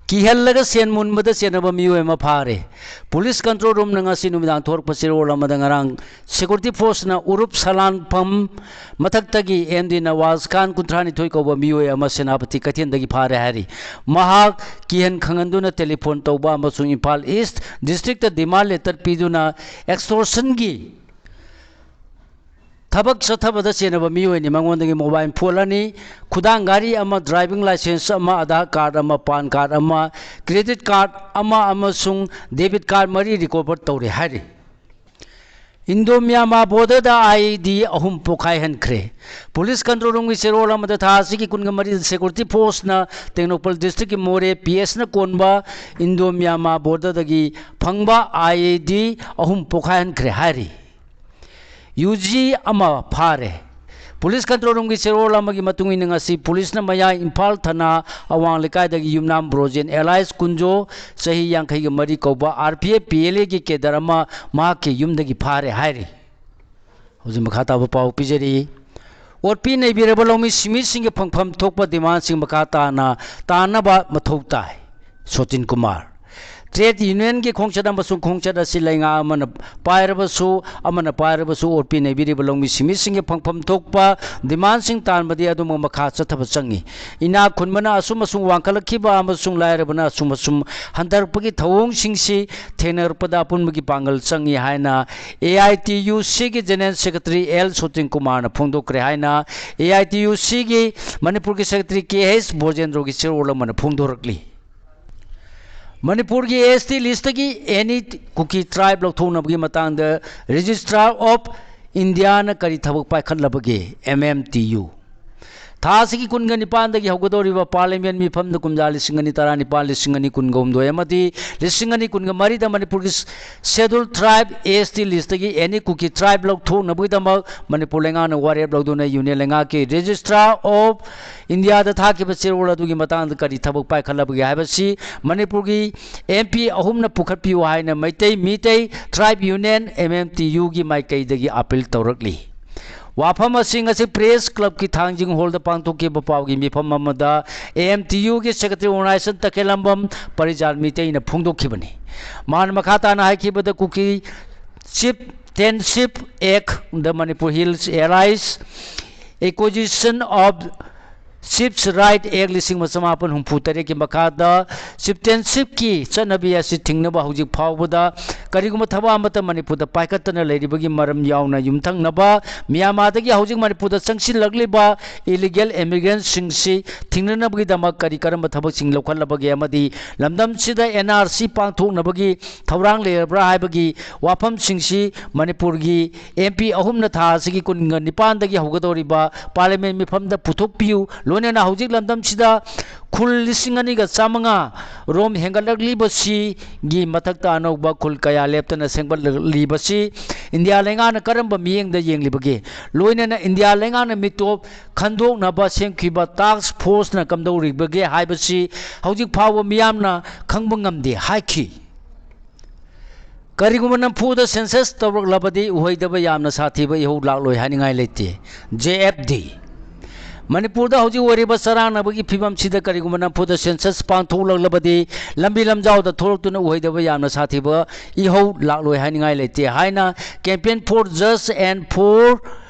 ꯀꯤꯍꯜꯂꯒ ꯁꯦꯟ ꯃꯨꯟꯕꯗ ꯆꯦꯟꯅꯕ ꯃꯤꯑꯣꯏ ꯑꯃ ꯐꯥꯔꯦ꯫ ꯄꯨꯂꯤꯁ ꯀꯟꯇ꯭ꯔꯣꯜ ꯔꯨꯝꯅ ꯉꯁꯤ ꯅꯨꯃꯤꯗꯥꯡ ꯊꯣꯔꯛꯄ ꯆꯦꯔꯣꯜ ꯑꯃꯗ ꯉꯔꯥꯡ ꯁꯦꯀ꯭ꯌꯨꯔꯤꯇꯤ ꯐꯣꯔꯁꯅ ꯎꯔꯨꯞ ꯁꯂꯥꯟꯐꯝ ꯃꯊꯛꯇꯒꯤ ꯑꯦꯝ ꯗꯤ ꯅꯋꯥꯖ ꯈꯥꯟ, ꯀꯨꯟꯊ꯭ꯔꯥꯅꯤꯊꯣꯏ ꯀꯧꯕ ꯃꯤꯑꯣꯏ ꯑꯃ ꯁꯦꯅꯥꯄꯇꯤ ꯀꯩꯊꯦꯜꯗꯒꯤ ꯐꯥꯔꯦ ꯍꯥꯏꯔꯤ꯫ ꯃꯍꯥꯛ ꯀꯤꯍꯟ ꯈꯪꯍꯟꯗꯨꯅ ꯇꯦꯂꯤꯐꯣꯟ ꯇꯧꯕ ꯑꯃꯁꯨꯡ ꯏꯝꯐꯥꯜ ꯏꯁ ꯗꯤꯁꯇ꯭ꯔꯤꯛꯇ ꯗꯤꯃꯥꯟ ꯂꯦꯇꯔ ꯄꯤꯗꯨꯅ ꯑꯦꯛꯁꯇꯣꯔꯁꯟꯒꯤ ꯊꯕꯛ ꯆꯠꯊꯕꯗ ꯆꯦꯟꯅꯕ ꯃꯤꯑꯣꯏꯅꯤ꯫ ꯃꯉꯣꯟꯗꯒꯤ ꯃꯣꯕꯥꯏꯜ ꯐꯣꯟ ꯑꯅꯤ, ꯈꯨꯗꯥꯡ ꯘꯥꯔꯤ ꯑꯃ, ꯗ꯭ꯔꯥꯏꯚꯤꯡ ꯂꯥꯏꯁꯦꯟꯁ ꯑꯃ, ꯑꯙꯥꯔ ꯀꯥꯔꯗ ꯑꯃ, ꯄꯥꯟ ꯀꯥꯔꯗ ꯑꯃ, ꯀ꯭ꯔꯦꯗꯤꯠ ꯀꯥꯔꯗ ꯑꯃ ꯑꯃꯁꯨꯡ ꯗꯦꯕꯤꯠ ꯀꯥꯔꯗ ꯃꯔꯤ ꯔꯤꯀꯣꯚꯔ ꯇꯧꯔꯦ ꯍꯥꯏꯔꯤ꯫ ꯏꯟꯗꯣ ꯃ꯭ꯌꯥꯟꯃꯥꯔ ꯕꯣꯔꯗꯔꯗ ꯑꯥꯏ ꯏ ꯗꯤ ꯑꯍꯨꯝ ꯄꯣꯈꯥꯏꯍꯟꯈ꯭ꯔꯦ꯫ ꯄꯨꯂꯤꯁ ꯀꯟꯇ꯭ꯔꯣꯜ ꯔꯨꯝꯒꯤ ꯆꯦꯔꯣꯜ ꯑꯃꯗ ꯊꯥ ꯑꯁꯤꯒꯤ ꯀꯨꯟꯒ ꯃꯔꯤꯗ ꯁꯦꯀ꯭ꯌꯨꯔꯤꯇꯤ ꯐꯣꯔꯁꯅ ꯇꯦꯡꯅꯧꯄꯜ ꯗꯤꯁꯇ꯭ꯔꯤꯛꯀꯤ ꯃꯣꯔꯦ ꯄꯤ ꯑꯦꯁꯅ ꯀꯣꯟꯕ ꯏꯟꯗꯣ ꯃ꯭ꯌꯥꯟꯃꯥꯔ ꯕꯣꯔꯗꯔꯗꯒꯤ ꯐꯪꯕ ꯑꯥꯏ ꯏ ꯗꯤ ꯑꯍꯨꯝ ꯄꯣꯈꯥꯏꯍꯟꯈ꯭ꯔꯦ ꯍꯥꯏꯔꯤ꯫ ꯌꯨ ꯖꯤ ꯑꯃ ꯐꯥꯔꯦ꯫ ꯄꯨꯂꯤꯁ ꯀꯟꯇ꯭ꯔꯣꯜ ꯔꯨꯝꯒꯤ ꯆꯦꯔꯣꯜ ꯑꯃꯒꯤ ꯃꯇꯨꯡ ꯏꯟꯅ ꯉꯁꯤ ꯄꯨꯂꯤꯁꯅ ꯃꯌꯥꯏ ꯏꯝꯐꯥꯜ ꯊꯅꯥ ꯑꯋꯥꯡ ꯂꯩꯀꯥꯏꯗꯒꯤ ꯌꯨꯝꯅꯥꯝ ꯕ꯭ꯔꯣꯖꯦꯟ ꯑꯦꯂꯥꯏꯁ ꯀꯨꯟꯖꯣ, ꯆꯍꯤ ꯌꯥꯡꯈꯩꯒ ꯃꯔꯤ ꯀꯧꯕ R P F P L ꯑꯦꯒꯤ ꯀꯦꯗꯔ ꯑꯃ ꯃꯍꯥꯛꯀꯤ ꯌꯨꯝꯗꯒꯤ ꯐꯥꯔꯦ ꯍꯥꯏꯔꯤ꯫ ꯍꯧꯖꯤꯛ ꯃꯈꯥ ꯇꯥꯕ ꯄꯥꯎ ꯄꯤꯖꯔꯤ꯫ ꯑꯣꯠꯄꯤ ꯅꯩꯕꯤꯔꯕ ꯂꯧꯃꯤ ꯁꯤꯟꯃꯤꯁꯤꯡꯒꯤ ꯐꯪꯐꯝ ꯊꯣꯛꯄ ꯗꯤꯃꯥꯟꯁꯤꯡ ꯃꯈꯥ ꯇꯥꯅ ꯇꯥꯅꯕ ꯃꯊꯧ ꯇꯥꯏ꯫ ꯁꯣꯇꯤꯟ ꯀꯨꯃꯥꯔ꯫ ꯇ꯭ꯔꯦꯗ ꯌꯨꯅꯤꯌꯟꯒꯤ ꯈꯣꯡꯆꯠ ꯑꯃꯁꯨꯡ ꯈꯣꯡꯆꯠ ꯑꯁꯤ ꯂꯩꯉꯥꯛ ꯑꯃꯅ ꯄꯥꯏꯔꯕꯁꯨ, ꯑꯃꯅ ꯄꯥꯏꯔꯕꯁꯨ ꯑꯣꯠꯄꯤ ꯅꯩꯕꯤꯔꯤꯕ ꯂꯧꯃꯤ ꯁꯤꯟꯃꯤꯁꯤꯡꯒꯤ ꯐꯪꯐꯝ ꯊꯣꯛꯄ ꯗꯤꯃꯥꯟꯁꯤꯡ ꯇꯥꯟꯕꯗꯤ ꯑꯗꯨꯃꯛ ꯃꯈꯥ ꯆꯠꯊꯕ ꯆꯪꯏ꯫ ꯏꯅꯥꯛ ꯈꯨꯟꯕꯅ ꯑꯁꯨꯝ ꯑꯁꯨꯝ ꯋꯥꯡꯈꯠꯂꯛꯈꯤꯕ ꯑꯃꯁꯨꯡ ꯂꯥꯏꯔꯕꯅ ꯑꯁꯨꯝ ꯑꯁꯨꯝ ꯍꯟꯊꯔꯛꯄꯒꯤ ꯊꯧꯑꯣꯡꯁꯤꯡꯁꯤ ꯊꯦꯡꯅꯔꯛꯄꯗ ꯑꯄꯨꯟꯕꯒꯤ ꯄꯥꯡꯒꯜ ꯆꯪꯏ ꯍꯥꯏꯅ ꯑꯦ ꯑꯥꯏ ꯇꯤ ꯌꯨ ꯁꯤꯒꯤ ꯖꯦꯅꯔꯦꯜ ꯁꯦꯀ꯭ꯔꯦꯇꯔꯤ ꯑꯦꯜ ꯁꯣꯇꯤꯟ ꯀꯨꯃꯥꯔꯅ ꯐꯣꯡꯗꯣꯛꯈ꯭ꯔꯦ ꯍꯥꯏꯅ ꯑꯦ ꯑꯥꯏ ꯇꯤ ꯌꯨ ꯁꯤꯒꯤ ꯃꯅꯤꯄꯨꯔꯒꯤ ꯁꯦꯀ꯭ꯔꯦꯇꯔꯤ ꯀꯦ ꯑꯩꯆ ꯕ꯭ꯔꯣꯖꯦꯟꯗ꯭ꯔꯣꯒꯤ ꯆꯦꯔꯣꯜ ꯑꯃꯅ ꯐꯣꯡꯗꯣꯔꯛꯂꯤ꯫ ꯃꯅꯤꯄꯨꯔꯒꯤ ꯑꯦꯁ ꯇꯤ ꯂꯤꯁꯇꯒꯤ ꯑꯦꯅꯤ ꯀꯨꯀꯤ ꯇ꯭ꯔꯥꯏꯕ ꯂꯧꯊꯣꯛꯅꯕꯒꯤ ꯃꯇꯥꯡꯗ ꯔꯦꯖꯤꯁꯇ꯭ꯔꯥꯔ ꯑꯣꯐ ꯏꯟꯗꯤꯌꯥꯅ ꯀꯔꯤ ꯊꯕꯛ ꯄꯥꯏꯈꯠꯂꯕꯒꯦ? M M T U. ꯊꯥ ꯑꯁꯤꯒꯤ ꯀꯨꯟꯒ ꯅꯤꯄꯥꯟꯗꯒꯤ ꯍꯧꯒꯗꯧꯔꯤꯕ ꯄꯥꯔꯂꯤꯌꯥꯃꯦꯟ ꯃꯤꯐꯝꯗ ꯀꯨꯝꯖꯥ ꯂꯤꯁꯤꯡ ꯑꯅꯤ ꯇꯔꯥꯅꯤꯄꯥꯟ, ꯂꯤꯁꯤꯡ ꯑꯅꯤ ꯀꯨꯟꯒ ꯍꯨꯝꯗꯣꯏ ꯑꯃꯗꯤ ꯂꯤꯁꯤꯡ ꯑꯅꯤ ꯀꯨꯟꯒ ꯃꯔꯤꯗ ꯃꯅꯤꯄꯨꯔꯒꯤ ꯁꯦꯗꯨꯜ ꯇ꯭ꯔꯥꯏꯕ ꯑꯦꯁ ꯇꯤ ꯂꯤꯁꯇꯒꯤ ꯑꯦꯅꯤ ꯀꯨꯀꯤ ꯇ꯭ꯔꯥꯏꯕ ꯂꯧꯊꯣꯛꯅꯕꯒꯤꯗꯃꯛ ꯃꯅꯤꯄꯨꯔ ꯂꯩꯉꯥꯛꯅ ꯋꯥꯔꯦꯞ ꯂꯧꯗꯨꯅ ꯌꯨꯅꯤꯌꯟ ꯂꯩꯉꯥꯛꯀꯤ ꯔꯦꯖꯤꯁꯇ꯭ꯔꯥꯔ ꯑꯣꯐ ꯏꯟꯗꯤꯌꯥꯗ ꯊꯥꯈꯤꯕ ꯆꯦꯔꯣꯜ ꯑꯗꯨꯒꯤ ꯃꯇꯥꯡꯗ ꯀꯔꯤ ꯊꯕꯛ ꯄꯥꯏꯈꯠꯂꯕꯒꯦ ꯍꯥꯏꯕꯁꯤ ꯃꯅꯤꯄꯨꯔꯒꯤ ꯑꯦꯝ ꯄꯤ ꯑꯍꯨꯝꯅ ꯄꯨꯈꯠꯄꯤꯌꯨ ꯍꯥꯏꯅ ꯃꯩꯇꯩ ꯃꯤꯇꯩ ꯇ꯭ꯔꯥꯏꯕ ꯌꯨꯅꯤꯌꯟ, ꯑꯦꯝ ꯑꯦꯝ ꯇꯤ ꯌꯨꯒꯤ ꯃꯥꯏꯀꯩꯗꯒꯤ ꯑꯥꯄꯤꯜ ꯇꯧꯔꯛꯂꯤ꯫ ꯋꯥꯐꯝ ꯑꯁꯤ ꯉꯁꯤ ꯄ꯭ꯔꯦꯁ ꯀ꯭ꯂꯕꯀꯤ ꯊꯥꯡꯖꯤꯡ ꯍꯣꯜꯗ ꯄꯥꯡꯊꯣꯛꯈꯤꯕ ꯄꯥꯎꯒꯤ ꯃꯤꯐꯝ ꯑꯃꯗ ꯑꯦ ꯑꯦꯝ ꯇꯤ ꯌꯨꯒꯤ ꯁꯦꯀ꯭ꯔꯦꯇꯔꯤ ꯑꯣꯔꯒꯅꯥꯏꯖꯦꯁꯟ ꯇꯈꯦꯂꯝꯕꯝ ꯄꯔꯤꯖꯥꯜ ꯃꯤꯇꯩꯅ ꯐꯣꯡꯗꯣꯛꯈꯤꯕꯅꯤ꯫ ꯃꯍꯥꯛꯅ ꯃꯈꯥ ꯇꯥꯅ ꯍꯥꯏꯈꯤꯕꯗ Kuki chieftainship act, the Manipur hills alliance acquisition of chiefs right act ꯂꯤꯁꯤꯡ ꯑꯃ ꯆꯃꯥꯄꯟ ꯍꯨꯝꯐꯨ ꯇꯔꯦꯠꯀꯤ ꯃꯈꯥꯗ ꯆꯤꯐꯇꯦꯟꯁꯤꯞꯀꯤ ꯆꯠꯅꯕꯤ ꯑꯁꯤ ꯊꯤꯡꯅꯕ ꯍꯧꯖꯤꯛ ꯐꯥꯎꯕꯗ ꯀꯔꯤꯒꯨꯝꯕ ꯊꯕꯛ ꯑꯃꯠꯇ ꯃꯅꯤꯄꯨꯔꯗ ꯄꯥꯏꯈꯠꯇꯅ ꯂꯩꯔꯤꯕꯒꯤ ꯃꯔꯝ ꯌꯥꯎꯅ ꯌꯨꯝꯊꯪꯅꯕ ꯃ꯭ꯌꯥꯟꯃꯥꯔꯗꯒꯤ ꯍꯧꯖꯤꯛ ꯃꯅꯤꯄꯨꯔꯗ ꯆꯪꯁꯤꯜꯂꯛꯂꯤꯕ illegal immigrantꯁꯤꯡꯁꯤ ꯊꯤꯡꯅꯅꯕꯒꯤꯗꯃꯛ ꯀꯔꯤ ꯀꯔꯝꯕ ꯊꯕꯛꯁꯤꯡ ꯂꯧꯈꯠꯂꯕꯒꯦ ꯑꯃꯗꯤ ꯂꯝꯗꯝꯁꯤꯗ NRC ꯄꯥꯡꯊꯣꯛꯅꯕꯒꯤ ꯊꯧꯔꯥꯡ ꯂꯩꯔꯕ꯭ꯔꯥ ꯍꯥꯏꯕꯒꯤ ꯋꯥꯐꯝꯁꯤꯡꯁꯤ ꯃꯅꯤꯄꯨꯔꯒꯤ MP ꯑꯍꯨꯝꯅ ꯊꯥ ꯑꯁꯤꯒꯤ ꯀꯨꯟꯒ ꯅꯤꯄꯥꯟꯗꯒꯤ ꯍꯧꯒꯗꯧꯔꯤꯕ parliament ꯃꯤꯐꯝꯗ ꯄꯨꯊꯣꯛꯄꯤꯌꯨ꯫ ꯂꯣꯏꯅꯅ ꯍꯧꯖꯤꯛ ꯂꯝꯗꯝꯁꯤꯗ ꯈꯨꯜ ꯂꯤꯁꯤꯡ ꯑꯅꯤꯒ ꯆꯥꯃꯉꯥ ꯔꯣꯝ ꯍꯦꯟꯒꯠꯂꯛꯂꯤꯕꯁꯤꯒꯤ ꯃꯊꯛꯇ ꯑꯅꯧꯕ ꯈꯨꯜ ꯀꯌꯥ ꯂꯦꯞꯇꯅ ꯁꯦꯝꯒꯠꯂꯛꯂꯤꯕꯁꯤ ꯏꯟꯗꯤꯌꯥ ꯂꯩꯉꯥꯛꯅ ꯀꯔꯝꯕ ꯃꯤꯠꯌꯦꯡꯗ ꯌꯦꯡꯂꯤꯕꯒꯦ? ꯂꯣꯏꯅꯅ ꯏꯟꯗꯤꯌꯥ ꯂꯩꯉꯥꯛꯅ ꯃꯤꯇꯣꯞ ꯈꯟꯗꯣꯛꯅꯕ ꯁꯦꯝꯈꯤꯕ task forceꯅ ꯀꯝꯗꯧꯔꯤꯕꯒꯦ ꯍꯥꯏꯕꯁꯤ ꯍꯧꯖꯤꯛ ꯐꯥꯎꯕ ꯃꯤꯌꯥꯝꯅ ꯈꯪꯕ ꯉꯝꯗꯦ ꯍꯥꯏꯈꯤ꯫ ꯀꯔꯤꯒꯨꯝꯕ ꯅꯝꯐꯨꯗ census ꯇꯧꯔꯛꯂꯕꯗꯤ ꯎꯍꯩꯗꯕ ꯌꯥꯝꯅ ꯁꯥꯊꯤꯕ ꯏꯍꯧ ꯂꯥꯛꯂꯣꯏ ꯍꯥꯏꯅꯤꯡꯉꯥꯏ ꯂꯩꯇꯦ꯫ JFD꯫ ꯃꯅꯤꯄꯨꯔꯗ ꯍꯧꯖꯤꯛ ꯑꯣꯏꯔꯤꯕ ꯆꯔꯥꯡꯅꯕꯒꯤ ꯐꯤꯕꯝꯁꯤꯗ ꯀꯔꯤꯒꯨꯝꯕ ꯅꯝꯐꯨꯗ census ꯄꯥꯡꯊꯣꯛꯂꯛꯂꯕꯗꯤ ꯂꯝꯕꯤ ꯂꯝꯖꯥꯎꯗ ꯊꯣꯛꯂꯛꯇꯨꯅ ꯎꯍꯩꯗꯕ ꯌꯥꯝꯅ ꯁꯥꯊꯤꯕ ꯏꯍꯧ ꯂꯥꯛꯂꯣꯏ ꯍꯥꯏꯅꯤꯡꯉꯥꯏ ꯂꯩꯇꯦ ꯍꯥꯏꯅ Campaign for Justice and for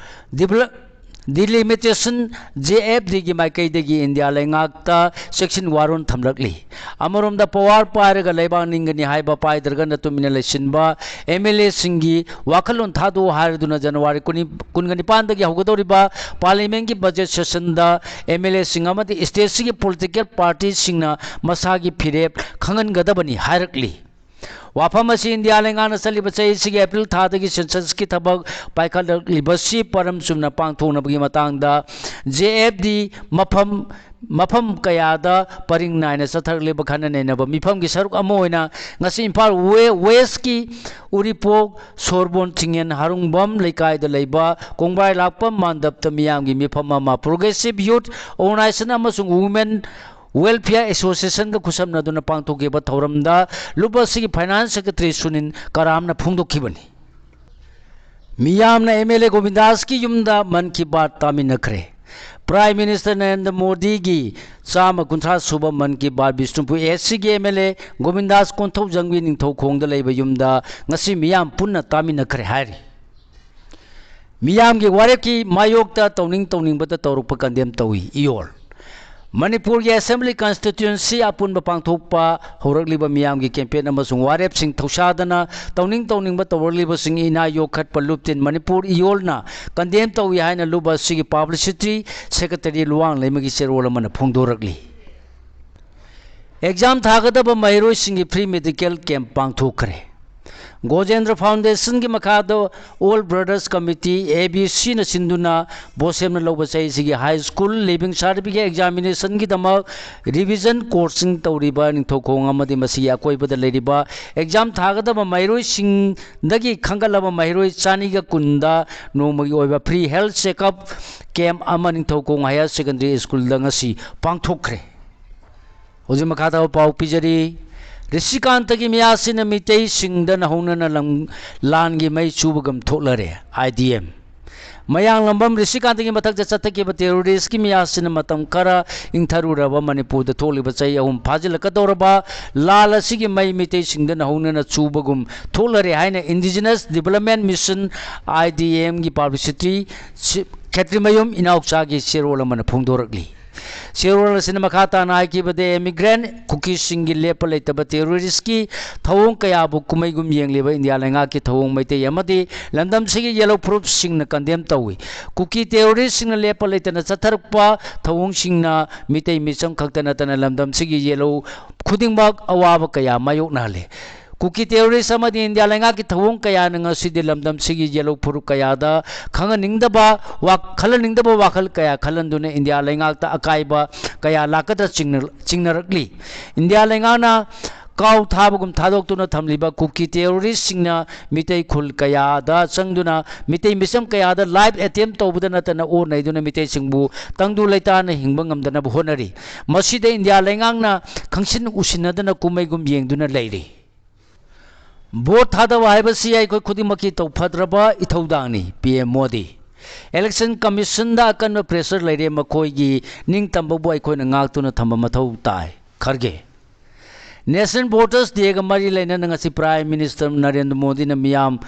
Develop-, Delimitation, JFDꯒꯤ ꯃꯥꯏꯀꯩꯗꯒꯤ ꯏꯟꯗꯤꯌꯥ ꯂꯩꯉꯥꯛꯇ ꯆꯦꯛꯁꯤꯟ ꯋꯥꯔꯣꯜ ꯊꯝꯂꯛꯂꯤ꯫ ꯑꯃꯔꯣꯝꯗ power ꯄꯥꯏꯔꯒ ꯂꯩꯕꯥꯛ ꯅꯤꯡꯒꯅꯤ ꯍꯥꯏꯕ ꯄꯥꯏꯗ꯭ꯔꯒꯅ ꯇꯨꯃꯤꯟꯅ ꯂꯩꯁꯤꯟꯕ MLAꯁꯤꯡꯒꯤ ꯋꯥꯈꯜꯂꯣꯟ ꯊꯥꯗꯣꯛꯎ ꯍꯥꯏꯔꯗꯨꯅ ꯖꯅꯋꯥꯔꯤ ꯀꯨꯟ, ꯀꯨꯟꯒ ꯅꯤꯄꯥꯟꯗꯒꯤ ꯍꯧꯒꯗꯧꯔꯤꯕ parliamentꯀꯤ budget sessionꯗ MLAꯁꯤꯡ ꯑꯃꯗꯤ stateꯁꯤꯒꯤ political partyꯁꯤꯡꯅ ꯃꯁꯥꯒꯤ ꯐꯤꯔꯦꯞ ꯈꯪꯍꯟꯒꯗꯕꯅꯤ ꯍꯥꯏꯔꯛꯂꯤ꯫ ꯋꯥꯐꯝ ꯑꯁꯤ ꯏꯟꯗꯤꯌꯥ ꯂꯩꯉꯥꯛꯅ ꯆꯠꯂꯤꯕ ꯆꯍꯤꯁꯤꯒꯤ April ꯊꯥꯗꯒꯤ censusꯀꯤ ꯊꯕꯛ ꯄꯥꯏꯈꯠꯂꯛꯂꯤꯕꯁꯤ ꯄꯔꯝ ꯆꯨꯝꯅ ꯄꯥꯡꯊꯣꯛꯅꯕꯒꯤ ꯃꯇꯥꯡꯗ JFD ꯃꯐꯝ, ꯃꯐꯝ ꯀꯌꯥꯗ ꯄꯔꯤꯡ ꯅꯥꯏꯅ ꯆꯠꯊꯔꯛꯂꯤꯕ ꯈꯟꯅ ꯅꯩꯅꯕ ꯃꯤꯐꯝꯒꯤ ꯁꯔꯨꯛ ꯑꯃ ꯑꯣꯏꯅ ꯉꯁꯤ ꯏꯝꯐꯥꯜ ꯋꯦ-, Westꯀꯤ ꯎꯔꯤꯄꯣꯛ, ꯁꯣꯔꯕꯣꯟ, ꯆꯤꯡꯉꯦꯟ, ꯍꯥꯔꯨꯡꯕꯝ ꯂꯩꯀꯥꯏꯗ ꯂꯩꯕ ꯀꯣꯡꯕ꯭ꯔꯥꯏ ꯂꯥꯛꯄꯝ ꯃꯥꯟꯗꯞꯇ ꯃꯤꯌꯥꯝꯒꯤ ꯃꯤꯐꯝ ꯑꯃ Progressive Youth Organisation ꯑꯃꯁꯨꯡ Women Welfare Associationꯒ ꯈꯨꯠꯁꯝꯅꯗꯨꯅ ꯄꯥꯡꯊꯣꯛꯈꯤꯕ ꯊꯧꯔꯝꯗ ꯂꯨꯞ ꯑꯁꯤꯒꯤ Finance Secretary ꯁꯨꯅꯤꯜ ꯀꯔꯥꯝꯅ ꯐꯣꯡꯗꯣꯛꯈꯤꯕꯅꯤ꯫ ꯃꯤꯌꯥꯝꯅ MLA ꯒꯣꯕꯤꯟꯗꯥꯁꯀꯤ ꯌꯨꯝꯗ ꯃꯟ ꯀꯤ ꯕꯥꯠ ꯇꯥꯃꯤꯟꯅꯈ꯭ꯔꯦ꯫ Prime Minister ꯅꯔꯦꯟꯗ꯭ꯔ ꯃꯣꯗꯤꯒꯤ ꯆꯥꯝꯃ ꯀꯨꯟꯊ꯭ꯔꯥ ꯁꯨꯕ ꯃꯟ ꯀꯤ ꯕꯥꯠ ꯕꯤꯁꯅꯨꯄꯨꯔ Eastꯀꯤ MLA ꯒꯣꯕꯤꯟꯗꯥꯁ ꯀꯣꯟꯊꯧꯖꯝꯒꯤ ꯅꯤꯡꯊꯧꯈꯣꯡꯗ ꯂꯩꯕ ꯌꯨꯝꯗ ꯉꯁꯤ ꯃꯤꯌꯥꯝ ꯄꯨꯟꯅ ꯇꯥꯃꯤꯟꯅꯈ꯭ꯔꯦ ꯍꯥꯏꯔꯤ꯫ ꯃꯤꯌꯥꯝꯒꯤ ꯋꯥꯔꯦꯞꯀꯤ ꯃꯥꯌꯣꯛꯇ ꯇꯧꯅꯤꯡ ꯇꯧꯅꯤꯡꯕꯇ ꯇꯧꯔꯛꯄ condemn ꯇꯧꯏ꯫ ꯏꯌꯣꯔ꯫ ꯃꯅꯤꯄꯨꯔꯒꯤ Assembly Constituency ꯑꯄꯨꯟꯕ ꯄꯥꯡꯊꯣꯛꯄ ꯍꯧꯔꯛꯂꯤꯕ ꯃꯤꯌꯥꯝꯒꯤ campaign ꯑꯃꯁꯨꯡ ꯋꯥꯔꯦꯞꯁꯤꯡ ꯊꯧꯁꯥꯗꯅ ꯇꯧꯅꯤꯡ ꯇꯧꯅꯤꯡꯕ ꯇꯧꯔꯛꯂꯤꯕꯁꯤꯡ ꯏꯅꯥ ꯌꯣꯛꯈꯠꯄ ꯂꯨꯞꯇꯤꯟ ꯃꯅꯤꯄꯨꯔ ꯏꯌꯣꯜꯅ condemn ꯇꯧꯏ ꯍꯥꯏꯅ ꯂꯨꯞ ꯑꯁꯤꯒꯤ Publicity Secretary ꯂꯨꯋꯥꯡ ꯂꯩꯃꯒꯤ ꯆꯦꯔꯣꯜ ꯑꯃꯅ ꯐꯣꯡꯗꯣꯔꯛꯂꯤ꯫ Exam ꯊꯥꯒꯗꯕ ꯃꯍꯩꯔꯣꯏꯁꯤꯡꯒꯤ free medical camp ꯄꯥꯡꯊꯣꯛꯈ꯭ꯔꯦ꯫ ꯒꯣꯖꯦꯟꯗ꯭ꯔ Foundationꯒꯤ ꯃꯈꯥꯗ All Brothers Committee, A B Cꯅ ꯁꯤꯟꯗꯨꯅ ꯕꯣꯁꯦꯝꯅ ꯂꯧꯕ ꯆꯍꯤꯁꯤꯒꯤ high school leaving certificate examinationꯒꯤꯗꯃꯛ revision courseꯁꯤꯡ ꯇꯧꯔꯤꯕ ꯅꯤꯡꯊꯧꯈꯣꯡ ꯑꯃꯗꯤ ꯃꯁꯤꯒꯤ ꯑꯀꯣꯏꯕꯗ ꯂꯩꯔꯤꯕ exam ꯊꯥꯒꯗꯕ ꯃꯍꯩꯔꯣꯏꯁꯤꯡꯗꯒꯤ ꯈꯟꯒꯠꯂꯕ ꯃꯍꯩꯔꯣꯏ ꯆꯅꯤꯒ ꯀꯨꯟꯗ ꯅꯣꯡꯃꯒꯤ ꯑꯣꯏꯕ free health checkup camp ꯑꯃ ꯅꯤꯡꯊꯧꯈꯣꯡ Higher Secondary Schoolꯗ ꯉꯁꯤ ꯄꯥꯡꯊꯣꯛꯈ꯭ꯔꯦ꯫ ꯍꯧꯖꯤꯛ ꯃꯈꯥ ꯇꯥꯕ ꯄꯥꯎ ꯄꯤꯖꯔꯤ꯫ ꯔꯤꯁꯤꯀꯥꯟꯇꯒꯤ ꯃꯤꯌꯥꯁꯤꯅ ꯃꯤꯇꯩꯁꯤꯡꯗ ꯅꯧꯍꯧꯅꯅ ꯂꯝ-, ꯂꯥꯟꯒꯤ ꯃꯩ ꯆꯨꯕꯒꯨꯝ ꯊꯣꯛꯂꯔꯦ, I D M꯫ ꯃꯌꯥꯡꯂꯝꯕꯝ ꯔꯤꯁꯤꯀꯥꯟꯇꯒꯤ ꯃꯊꯛꯇ ꯆꯠꯊꯈꯤꯕ terroristꯀꯤ ꯃꯤꯌꯥꯁꯤꯅ ꯃꯇꯝ ꯈꯔ ꯏꯪꯊꯔꯨꯔꯕ ꯃꯅꯤꯄꯨꯔꯗ ꯊꯣꯛꯂꯤꯕ ꯆꯍꯤ ꯑꯍꯨꯝ ꯐꯥꯖꯤꯜꯂꯛꯀꯗꯧꯔꯕ ꯂꯥꯜ ꯑꯁꯤꯒꯤ ꯃꯩ ꯃꯤꯇꯩꯁꯤꯡꯗ ꯅꯧꯍꯧꯅꯅ ꯆꯨꯕꯒꯨꯝ ꯊꯣꯛꯂꯔꯦ ꯍꯥꯏꯅ Indigenous Development Mission, I D Mꯒꯤ Publicity Secretary ꯃꯌꯨꯝ ꯏꯅꯥꯎꯆꯥꯒꯤ ꯆꯦꯔꯣꯜ ꯑꯃꯅ ꯐꯣꯡꯗꯣꯔꯛꯂꯤ꯫ ꯆꯦꯔꯣꯜ ꯑꯁꯤꯅ ꯃꯈꯥ ꯇꯥꯅ ꯍꯥꯏꯈꯤꯕꯗ, immigrant ꯀꯨꯀꯤꯁꯤꯡꯒꯤ ꯂꯦꯞꯄ ꯂꯩꯇꯕ terroristꯀꯤ ꯊꯧꯑꯣꯡ ꯀꯌꯥꯕꯨ ꯀꯨꯝꯍꯩꯒꯨꯝ ꯌꯦꯡꯂꯤꯕ ꯏꯟꯗꯤꯌꯥ ꯂꯩꯉꯥꯛꯀꯤ ꯊꯧꯑꯣꯡ ꯃꯩꯇꯩ ꯑꯃꯗꯤ ꯂꯝꯗꯝꯁꯤꯒꯤ ꯌꯦꯜꯍꯧ ꯐꯨꯔꯨꯞꯁꯤꯡꯅ condemn ꯇꯧꯏ꯫ ꯀꯨꯀꯤ terroristꯁꯤꯡꯅ ꯂꯦꯞꯄ ꯂꯩꯇꯅ ꯆꯠꯊꯔꯛꯄ ꯊꯧꯑꯣꯡꯁꯤꯡꯅ ꯃꯤꯇꯩ ꯃꯤꯆꯝ ꯈꯛꯇ ꯅꯠꯇꯅ ꯂꯝꯗꯝꯁꯤꯒꯤ ꯌꯦꯜꯍꯧ ꯈꯨꯗꯤꯡꯃꯛ ꯑꯋꯥꯕ ꯀꯌꯥ ꯃꯥꯌꯣꯛꯅꯍꯜꯂꯤ꯫ ꯀꯨꯀꯤ terrorist ꯑꯃꯗꯤ ꯏꯟꯗꯤꯌꯥ ꯂꯩꯉꯥꯛꯀꯤ ꯊꯧꯑꯣꯡ ꯀꯌꯥꯅ ꯉꯁꯤꯗꯤ ꯂꯝꯗꯝꯁꯤꯒꯤ ꯌꯦꯜꯍꯧ ꯐꯨꯔꯨꯞ ꯀꯌꯥꯗ ꯈꯪꯍꯟꯅꯤꯡꯗꯕ ꯋꯥ-, ꯈꯜꯍꯟꯅꯤꯡꯗꯕ ꯋꯥꯈꯜ ꯀꯌꯥ ꯈꯜꯍꯟꯗꯨꯅ ꯏꯟꯗꯤꯌꯥ ꯂꯩꯉꯥꯛꯇ ꯑꯀꯥꯏꯕ ꯀꯌꯥ ꯂꯥꯛꯀꯗ꯭ꯔꯥ ꯆꯤꯡꯅ-, ꯆꯤꯡꯅꯔꯛꯂꯤ꯫ ꯏꯟꯗꯤꯌꯥ ꯂꯩꯉꯥꯛꯅ ꯀꯥꯎ ꯊꯥꯕꯒꯨꯝ ꯊꯥꯗꯣꯛꯇꯨꯅ ꯊꯝꯂꯤꯕ ꯀꯨꯀꯤ terroristꯁꯤꯡꯅ ꯃꯤꯇꯩ ꯈꯨꯜ ꯀꯌꯥꯗ ꯆꯪꯗꯨꯅ ꯃꯤꯇꯩ ꯃꯤꯆꯝ ꯀꯌꯥꯗ live attempt ꯇꯧꯕꯗ ꯅꯠꯇꯅ ꯑꯣꯠ ꯅꯩꯗꯨꯅ ꯃꯤꯇꯩꯁꯤꯡꯕꯨ ꯇꯪꯗꯨ ꯂꯩꯇꯥꯅ ꯍꯤꯡꯕ ꯉꯝꯗꯅꯕ ꯍꯣꯠꯅꯔꯤ꯫ ꯃꯁꯤꯗ ꯏꯟꯗꯤꯌꯥ ꯂꯩꯉꯥꯛꯅ ꯈꯪꯁꯤꯟ ꯎꯁꯤꯟꯅꯗꯅ ꯀꯨꯝꯃꯩꯒꯨꯝ ꯌꯦꯡꯗꯨꯅ ꯂꯩꯔꯤ꯫ Vote ꯊꯥꯗꯕ ꯍꯥꯏꯕꯁꯤ ꯑꯩꯈꯣꯏ ꯈꯨꯗꯤꯡꯃꯛꯀꯤ ꯇꯧꯐꯗ꯭ꯔꯕ ꯏꯊꯧꯗꯥꯡꯅꯤ, P M ꯃꯣꯗꯤ꯫ Election Commissionꯗ ꯑꯀꯟꯕ pressure ꯂꯩꯔꯦ, ꯃꯈꯣꯏꯒꯤ ꯅꯤꯡꯇꯝꯕꯕꯨ ꯑꯩꯈꯣꯏꯅ ꯉꯥꯛꯇꯨꯅ ꯊꯝꯕ ꯃꯊꯧ ꯇꯥꯏ, ꯈꯔꯒꯦ꯫ National Voters Dayꯒ ꯃꯔꯤ ꯂꯩꯅꯅ ꯉꯁꯤ Prime Minister ꯅꯔꯦꯟꯗ꯭ꯔ ꯃꯣꯗꯤꯅ ꯃꯤꯌꯥꯝ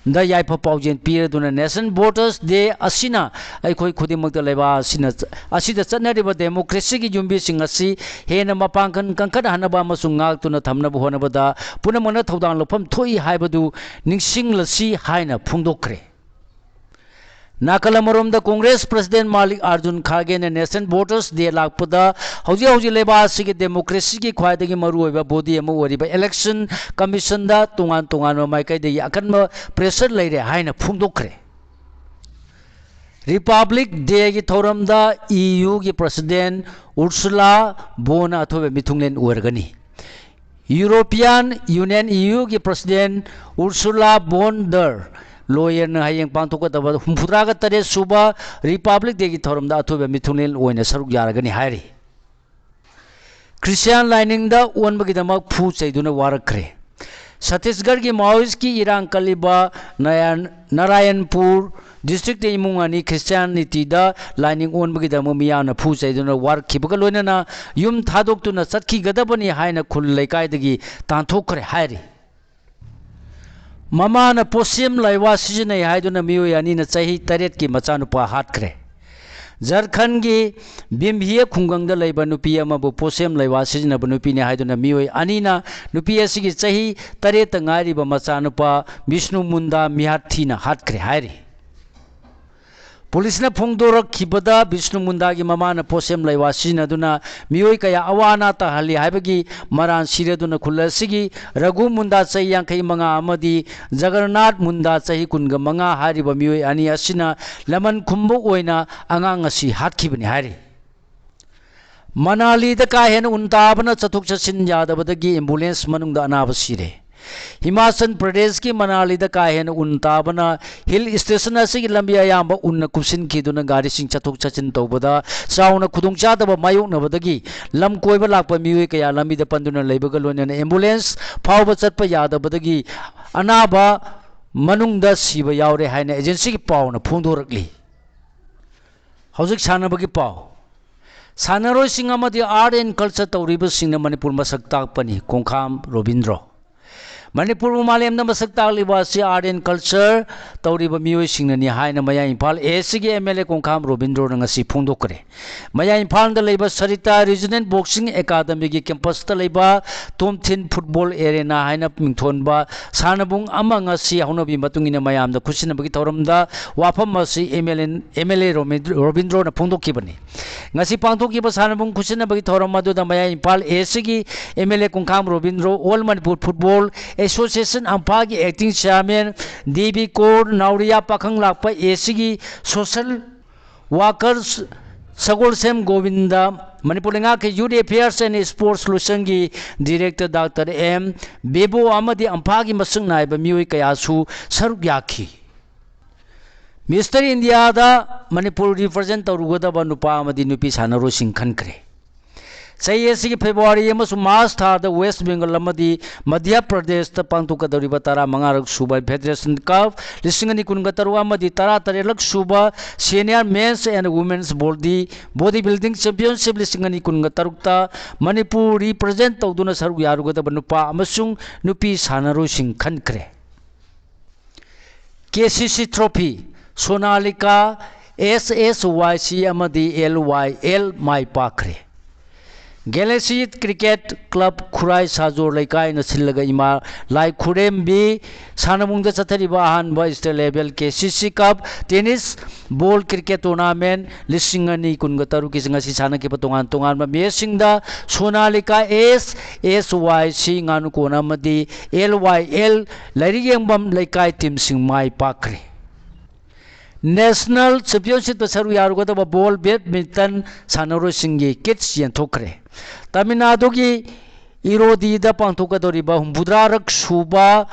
ꯗ ꯌꯥꯏꯐ ꯄꯥꯎꯖꯦꯜ ꯄꯤꯔꯗꯨꯅ National Voters Day ꯑꯁꯤꯅ ꯑꯩꯈꯣꯏ ꯈꯨꯗꯤꯡꯃꯛꯇ ꯂꯩꯕꯥꯛ ꯑꯁꯤꯅ, ꯑꯁꯤꯗ ꯆꯠꯅꯔꯤꯕ democracyꯒꯤ ꯌꯨꯝꯕꯤꯁꯤꯡ ꯑꯁꯤ ꯍꯦꯟꯅ ꯃꯄꯥꯡꯒꯜ ꯀꯟꯈꯠꯍꯟꯅꯕ ꯑꯃꯁꯨꯡ ꯉꯥꯛꯇꯨꯅ ꯊꯝꯅꯕ ꯍꯣꯠꯅꯕꯗ ꯄꯨꯝꯅꯃꯛꯅ ꯊꯧꯗꯥꯡ ꯂꯧꯐꯝ ꯊꯣꯛꯏ ꯍꯥꯏꯕꯗꯨ ꯅꯤꯡꯁꯤꯡꯂꯁꯤ ꯍꯥꯏꯅ ꯐꯣꯡꯗꯣꯛꯈ꯭ꯔꯦ꯫ ꯅꯥꯀꯜ ꯑꯃꯔꯣꯝꯗ Congress President ꯃꯥꯂꯤꯛ ꯑꯥꯔꯖꯨꯟ ꯈꯥꯔꯒꯦꯅ National Voters Day ꯂꯥꯛꯄꯗ ꯍꯧꯖꯤꯛ ꯍꯧꯖꯤꯛ ꯂꯩꯕꯥꯛ ꯑꯁꯤꯒꯤ democracyꯒꯤ ꯈ꯭ꯋꯥꯏꯗꯒꯤ ꯃꯔꯨꯑꯣꯏꯕ body ꯑꯃ ꯑꯣꯏꯔꯤꯕ Election Commissionꯗ ꯇꯣꯉꯥꯟ ꯇꯣꯉꯥꯟꯕ ꯃꯥꯏꯀꯩꯗꯒꯤ ꯑꯀꯟꯕ pressure ꯂꯩꯔꯦ ꯍꯥꯏꯅ ꯐꯣꯡꯗꯣꯛꯈ꯭ꯔꯦ꯫ Republic Dayꯒꯤ ꯊꯧꯔꯝꯗ EUꯒꯤ President Ursula von ꯑꯊꯣꯏꯕ ꯃꯤꯊꯨꯡꯂꯦꯟ ꯑꯣꯏꯔꯒꯅꯤ꯫ European Union, EUꯒꯤ President Ursula von der Leyenꯅ ꯍꯌꯦꯡ ꯄꯥꯡꯊꯣꯛꯀꯗꯕ ꯍꯨꯝꯐꯨꯇꯔꯥꯒ ꯇꯔꯦꯠ ꯁꯨꯕ Republic Dayꯒꯤ ꯊꯧꯔꯝꯗ ꯑꯊꯣꯏꯕ ꯃꯤꯊꯨꯡꯂꯦꯟ ꯑꯣꯏꯅ ꯁꯔꯨꯛ ꯌꯥꯔꯒꯅꯤ ꯍꯥꯏꯔꯤ꯫ ꯈ꯭ꯔꯤꯁꯇꯤꯌꯥꯟ ꯂꯥꯏꯅꯤꯡꯗ ꯑꯣꯟꯕꯒꯤꯗꯃꯛ ꯐꯨ ꯆꯩꯗꯨꯅ ꯋꯥꯔꯛꯈ꯭ꯔꯦ꯫ ꯆꯇꯤꯁꯒꯔꯒꯤ Maoistꯀꯤ ꯏꯔꯥꯡ ꯀꯜꯂꯤꯕ ꯅꯥꯔꯥꯌꯟ-, ꯅꯥꯔꯥꯌꯟꯄꯨꯔ districtꯇ ꯏꯃꯨꯡ ꯑꯅꯤ ꯈ꯭ꯔꯤꯁꯇꯤꯌꯥꯅꯤꯇꯤꯗ ꯂꯥꯏꯅꯤꯡ ꯑꯣꯟꯕꯒꯤꯗꯃꯛ ꯃꯤꯌꯥꯝꯅ ꯐꯨ ꯆꯩꯗꯨꯅ ꯋꯥꯔꯛꯈꯤꯕꯒ ꯂꯣꯏꯅꯅ ꯌꯨꯝ ꯊꯥꯗꯣꯛꯇꯨꯅ ꯆꯠꯈꯤꯒꯗꯕꯅꯤ ꯍꯥꯏꯅ ꯈꯨꯜ ꯂꯩꯀꯥꯏꯗꯒꯤ ꯇꯥꯟꯊꯣꯛꯈ꯭ꯔꯦ ꯍꯥꯏꯔꯤ꯫ ꯃꯃꯥꯅ ꯄꯣꯠꯁꯦꯝ ꯂꯥꯏꯋꯥ ꯁꯤꯖꯤꯟꯅꯩ ꯍꯥꯏꯗꯨꯅ ꯃꯤꯑꯣꯏ ꯑꯅꯤꯅ ꯆꯍꯤ ꯇꯔꯦꯠꯀꯤ ꯃꯆꯥꯅꯨꯄꯥ ꯍꯥꯠꯈ꯭ꯔꯦ꯫ ꯖꯔꯈꯟꯒꯤ ꯕꯤꯝꯚꯤꯌꯦ ꯈꯨꯡꯒꯪꯗ ꯂꯩꯕ ꯅꯨꯄꯤ ꯑꯃꯕꯨ ꯄꯣꯠꯁꯦꯝ ꯂꯩꯋꯥ ꯁꯤꯖꯤꯟꯅꯕ ꯅꯨꯄꯤꯅꯤ ꯍꯥꯏꯗꯨꯅ ꯃꯤꯑꯣꯏ ꯑꯅꯤꯅ ꯅꯨꯄꯤ ꯑꯁꯤꯒꯤ ꯆꯍꯤ ꯇꯔꯦꯠꯇ ꯉꯥꯏꯔꯤꯕ ꯃꯆꯥꯅꯨꯄꯥ ꯕꯤꯁꯅꯨ ꯃꯨꯟꯗꯥ ꯃꯤꯍꯥꯠ ꯊꯤꯅ ꯍꯥꯠꯈ꯭ꯔꯦ ꯍꯥꯏꯔꯤ꯫ ꯄꯨꯂꯤꯁꯅ ꯐꯣꯡꯗꯣꯔꯛꯈꯤꯕꯗ ꯕꯤꯁꯅꯨ ꯃꯨꯟꯗꯥꯒꯤ ꯃꯃꯥꯅ ꯄꯣꯠꯁꯦꯝ ꯂꯩꯋꯥ ꯁꯤꯖꯤꯟꯅꯗꯨꯅ ꯃꯤꯑꯣꯏ ꯀꯌꯥ ꯑꯋꯥ ꯑꯅꯥ ꯇꯥꯍꯜꯂꯤ ꯍꯥꯏꯕꯒꯤ ꯃꯔꯥꯜ ꯁꯤꯔꯗꯨꯅ ꯈꯨꯜ ꯑꯁꯤꯒꯤ ꯔꯘꯨ ꯃꯨꯟꯗꯥ ꯆꯍꯤ ꯌꯥꯡꯈꯩ ꯃꯉꯥ ꯑꯃꯗꯤ ꯖꯒꯔꯅꯥꯊ ꯃꯨꯟꯗꯥ ꯆꯍꯤ ꯀꯨꯟꯒ ꯃꯉꯥ ꯍꯥꯏꯔꯤꯕ ꯃꯤꯑꯣꯏ ꯑꯅꯤ ꯑꯁꯤꯅ ꯂꯃꯟ ꯈꯨꯝꯕ ꯑꯣꯏꯅ ꯑꯉꯥꯡ ꯑꯁꯤ ꯍꯥꯠꯈꯤꯕꯅꯤ ꯍꯥꯏꯔꯤ꯫ ꯃꯅꯥꯂꯤꯗ ꯀꯥ ꯍꯦꯟꯅ ꯎꯟ ꯇꯥꯕꯅ ꯆꯠꯊꯣꯛ ꯆꯠꯁꯤꯟ ꯌꯥꯗꯕꯗꯒꯤ ambulance ꯃꯅꯨꯡꯗ ꯑꯅꯥꯕ ꯁꯤꯔꯦ꯫ ꯍꯤꯃꯥꯆꯜ ꯄ꯭ꯔꯗꯦꯁꯀꯤ ꯃꯅꯥꯂꯤꯗ ꯀꯥ ꯍꯦꯟꯅ ꯎꯟ ꯇꯥꯕꯅ hill station ꯑꯁꯤꯒꯤ ꯂꯝꯕꯤ ꯑꯌꯥꯝꯕ ꯎꯟꯅ ꯀꯨꯞꯁꯤꯟꯈꯤꯗꯨꯅ ꯒꯥꯔꯤꯁꯤꯡ ꯆꯠꯊꯣꯛ ꯆꯠꯁꯤꯟ ꯇꯧꯕꯗ ꯆꯥꯎꯅ ꯈꯨꯗꯣꯡꯆꯥꯗꯕ ꯃꯥꯌꯣꯛꯅꯕꯗꯒꯤ ꯂꯝ ꯀꯣꯏꯕ ꯂꯥꯛꯄ ꯃꯤꯑꯣꯏ ꯀꯌꯥ ꯂꯝꯕꯤꯗ ꯄꯟꯗꯨꯅ ꯂꯩꯕꯒ ꯂꯣꯏꯅꯅ ambulance ꯐꯥꯎꯕ ꯆꯠꯄ ꯌꯥꯗꯕꯗꯒꯤ ꯑꯅꯥꯕ ꯃꯅꯨꯡꯗ ꯁꯤꯕ ꯌꯥꯎꯔꯦ ꯍꯥꯏꯅ agencyꯒꯤ ꯄꯥꯎꯅ ꯐꯣꯡꯗꯣꯔꯛꯂꯤ꯫ ꯍꯧꯖꯤꯛ ꯁꯥꯟꯅꯕꯒꯤ ꯄꯥꯎ꯫ ꯁꯥꯟꯅꯔꯣꯏꯁꯤꯡ ꯑꯃꯗꯤ art and culture ꯇꯧꯔꯤꯕꯁꯤꯡꯅ ꯃꯅꯤꯄꯨꯔ ꯃꯁꯛ ꯇꯥꯛꯄꯅꯤ, ꯀꯣꯡꯈꯥꯝ ꯔꯣꯕꯤꯟꯗ꯭ꯔꯣ꯫ ꯃꯅꯤꯄꯨꯔꯕꯨ ꯃꯥꯂꯦꯝꯗ ꯃꯁꯛ ꯇꯥꯛꯂꯤꯕ ꯑꯁꯤ Art and Culture ꯇꯧꯔꯤꯕ ꯃꯤꯑꯣꯏꯁꯤꯡꯅꯅꯤ ꯍꯥꯏꯅ ꯃꯌꯥꯏ ꯏꯝꯐꯥꯜ Eastꯀꯤ MLA ꯀꯣꯡꯈꯥꯝ ꯔꯣꯕꯤꯟꯗ꯭ꯔꯣꯅ ꯉꯁꯤ ꯐꯣꯡꯗꯣꯛꯈ꯭ꯔꯦ꯫ ꯃꯌꯥꯏ ꯏꯝꯐꯥꯜꯗ ꯂꯩꯕ Sarita Regional Boxing Academyꯒꯤ campusꯇ ꯂꯩꯕ ꯇꯣꯝꯊꯤꯟ Football Arena ꯍꯥꯏꯅ ꯃꯤꯡꯊꯣꯟꯕ ꯁꯥꯟꯅꯕꯨꯡ ꯑꯃ ꯉꯁꯤ ꯍꯧꯅꯕꯤ ꯃꯇꯨꯡ ꯏꯟꯅ ꯃꯌꯥꯝꯗ ꯈꯨꯠꯁꯤꯟꯅꯕꯒꯤ ꯊꯧꯔꯝꯗ ꯋꯥꯐꯝ ꯑꯁꯤ MLA, MLA ꯔꯣꯕꯤꯟꯗ꯭ꯔꯣꯅ ꯐꯣꯡꯗꯣꯛꯈꯤꯕꯅꯤ꯫ ꯉꯁꯤ ꯄꯥꯡꯊꯣꯛꯈꯤꯕ ꯁꯥꯟꯅꯕꯨꯡ ꯈꯨꯠꯁꯤꯟꯅꯕꯒꯤ ꯊꯧꯔꯝ ꯑꯗꯨꯗ ꯃꯌꯥꯏ ꯏꯝꯐꯥꯜ Eastꯀꯤ MLA Kongkham Robindro, All Manipur Football Association ꯏꯝꯐꯥꯜꯒꯤ acting chairman ꯗꯦꯕꯤ ꯀꯣꯔ, ꯅꯥꯎꯔꯤꯌꯥ ꯄꯥꯈꯪ ꯂꯥꯛꯄ Eastꯀꯤ social worker ꯁꯒꯣꯜꯁꯦꯝ ꯒꯣꯕꯤꯟꯗ, ꯃꯅꯤꯄꯨꯔ ꯂꯩꯉꯥꯛꯀꯤ Youth Affairs and Sports ꯂꯣꯏꯁꯪꯒꯤ director Doctor M ꯕꯦꯕꯣ ꯑꯃꯗꯤ ꯏꯝꯐꯥꯜꯒꯤ ꯃꯁꯛ ꯅꯥꯏꯕ ꯃꯤꯑꯣꯏ ꯀꯌꯥꯁꯨ ꯁꯔꯨꯛ ꯌꯥꯈꯤ꯫ Mister Indiaꯗ ꯃꯅꯤꯄꯨꯔ represent ꯇꯧꯔꯨꯒꯗꯕ ꯅꯨꯄꯥ ꯑꯃꯗꯤ ꯅꯨꯄꯤ ꯁꯥꯟꯅꯔꯣꯏꯁꯤꯡ ꯈꯟꯈ꯭ꯔꯦ꯫ ꯆꯍꯤ ꯑꯁꯤꯒꯤ February ꯑꯃꯁꯨꯡ March ꯊꯥꯗ West Bengal ꯑꯃꯗꯤ ꯃꯙ꯭ꯌ ꯄ꯭ꯔꯗꯦꯁꯇ ꯄꯥꯡꯊꯣꯛꯀꯗꯧꯔꯤꯕ ꯇꯔꯥꯃꯉꯥꯔꯛ ꯁꯨꯕ Federation Cup ꯂꯤꯁꯤꯡ ꯑꯅꯤ ꯀꯨꯟꯒ ꯇꯔꯨꯛ ꯑꯃꯗꯤ ꯇꯔꯥꯇꯔꯦꯠꯂꯛ ꯁꯨꯕ Senior Men's and Women's Body, Body Building Championship ꯂꯤꯁꯤꯡ ꯑꯅꯤ ꯀꯨꯟꯒ ꯇꯔꯨꯛꯇ ꯃꯅꯤꯄꯨꯔ represent ꯇꯧꯗꯨꯅ ꯁꯔꯨꯛ ꯌꯥꯔꯨꯒꯗꯕ ꯅꯨꯄꯥ ꯑꯃꯁꯨꯡ ꯅꯨꯄꯤ ꯁꯥꯟꯅꯔꯣꯏꯁꯤꯡ ꯈꯟꯈ꯭ꯔꯦ꯫ KCC Trophy, ꯁꯣꯅꯥꯂꯤꯀꯥ, SSYC ꯑꯃꯗꯤ LYL ꯃꯥꯏ ꯄꯥꯛꯈ꯭ꯔꯦ꯫ Galaxy Cricket Club ꯈꯨꯔꯥꯏ ꯁꯥꯖꯣꯔ ꯂꯩꯀꯥꯏꯅ ꯁꯤꯜꯂꯒ ꯏꯃꯥ ꯂꯥꯏ ꯈꯨꯔꯦꯝꯕꯤ ꯁꯥꯟꯅꯕꯨꯡꯗ ꯆꯠꯊꯔꯤꯕ ꯑꯍꯥꯟꯕ state level KCC Cup Tennis Ball Cricket Tournament ꯂꯤꯁꯤꯡ ꯑꯅꯤ ꯀꯨꯟꯒ ꯇꯔꯨꯛꯀꯤ ꯉꯁꯤ ꯁꯥꯟꯅꯈꯤꯕ ꯇꯣꯉꯥꯟ ꯇꯣꯉꯥꯟꯕ matchꯁꯤꯡꯗ ꯁꯣꯅꯥꯂꯤꯀꯥ, SSYC ꯉꯥꯅꯨꯀꯣꯟ ꯑꯃꯗꯤ LYL ꯂꯥꯏꯔꯤꯛ ꯌꯦꯡꯐꯝ ꯂꯩꯀꯥꯏ teamꯁꯤꯡ ꯃꯥꯏ ꯄꯥꯛꯈ꯭ꯔꯦ꯫ National Championshipꯇ ꯁꯔꯨꯛ ꯌꯥꯔꯨꯒꯗꯕ ball badminton ꯁꯥꯟꯅꯔꯣꯏꯁꯤꯡꯒꯤ kits ꯌꯦꯟꯊꯣꯛꯈ꯭ꯔꯦ꯫ ꯇꯥꯃꯤꯜ ꯅꯥꯗꯨꯒꯤ ꯏꯔꯣꯗꯤꯗ ꯄꯥꯡꯊꯣꯛꯀꯗꯧꯔꯤꯕ ꯍꯨꯝꯐꯨꯇꯔꯥꯔꯛ ꯁꯨꯕ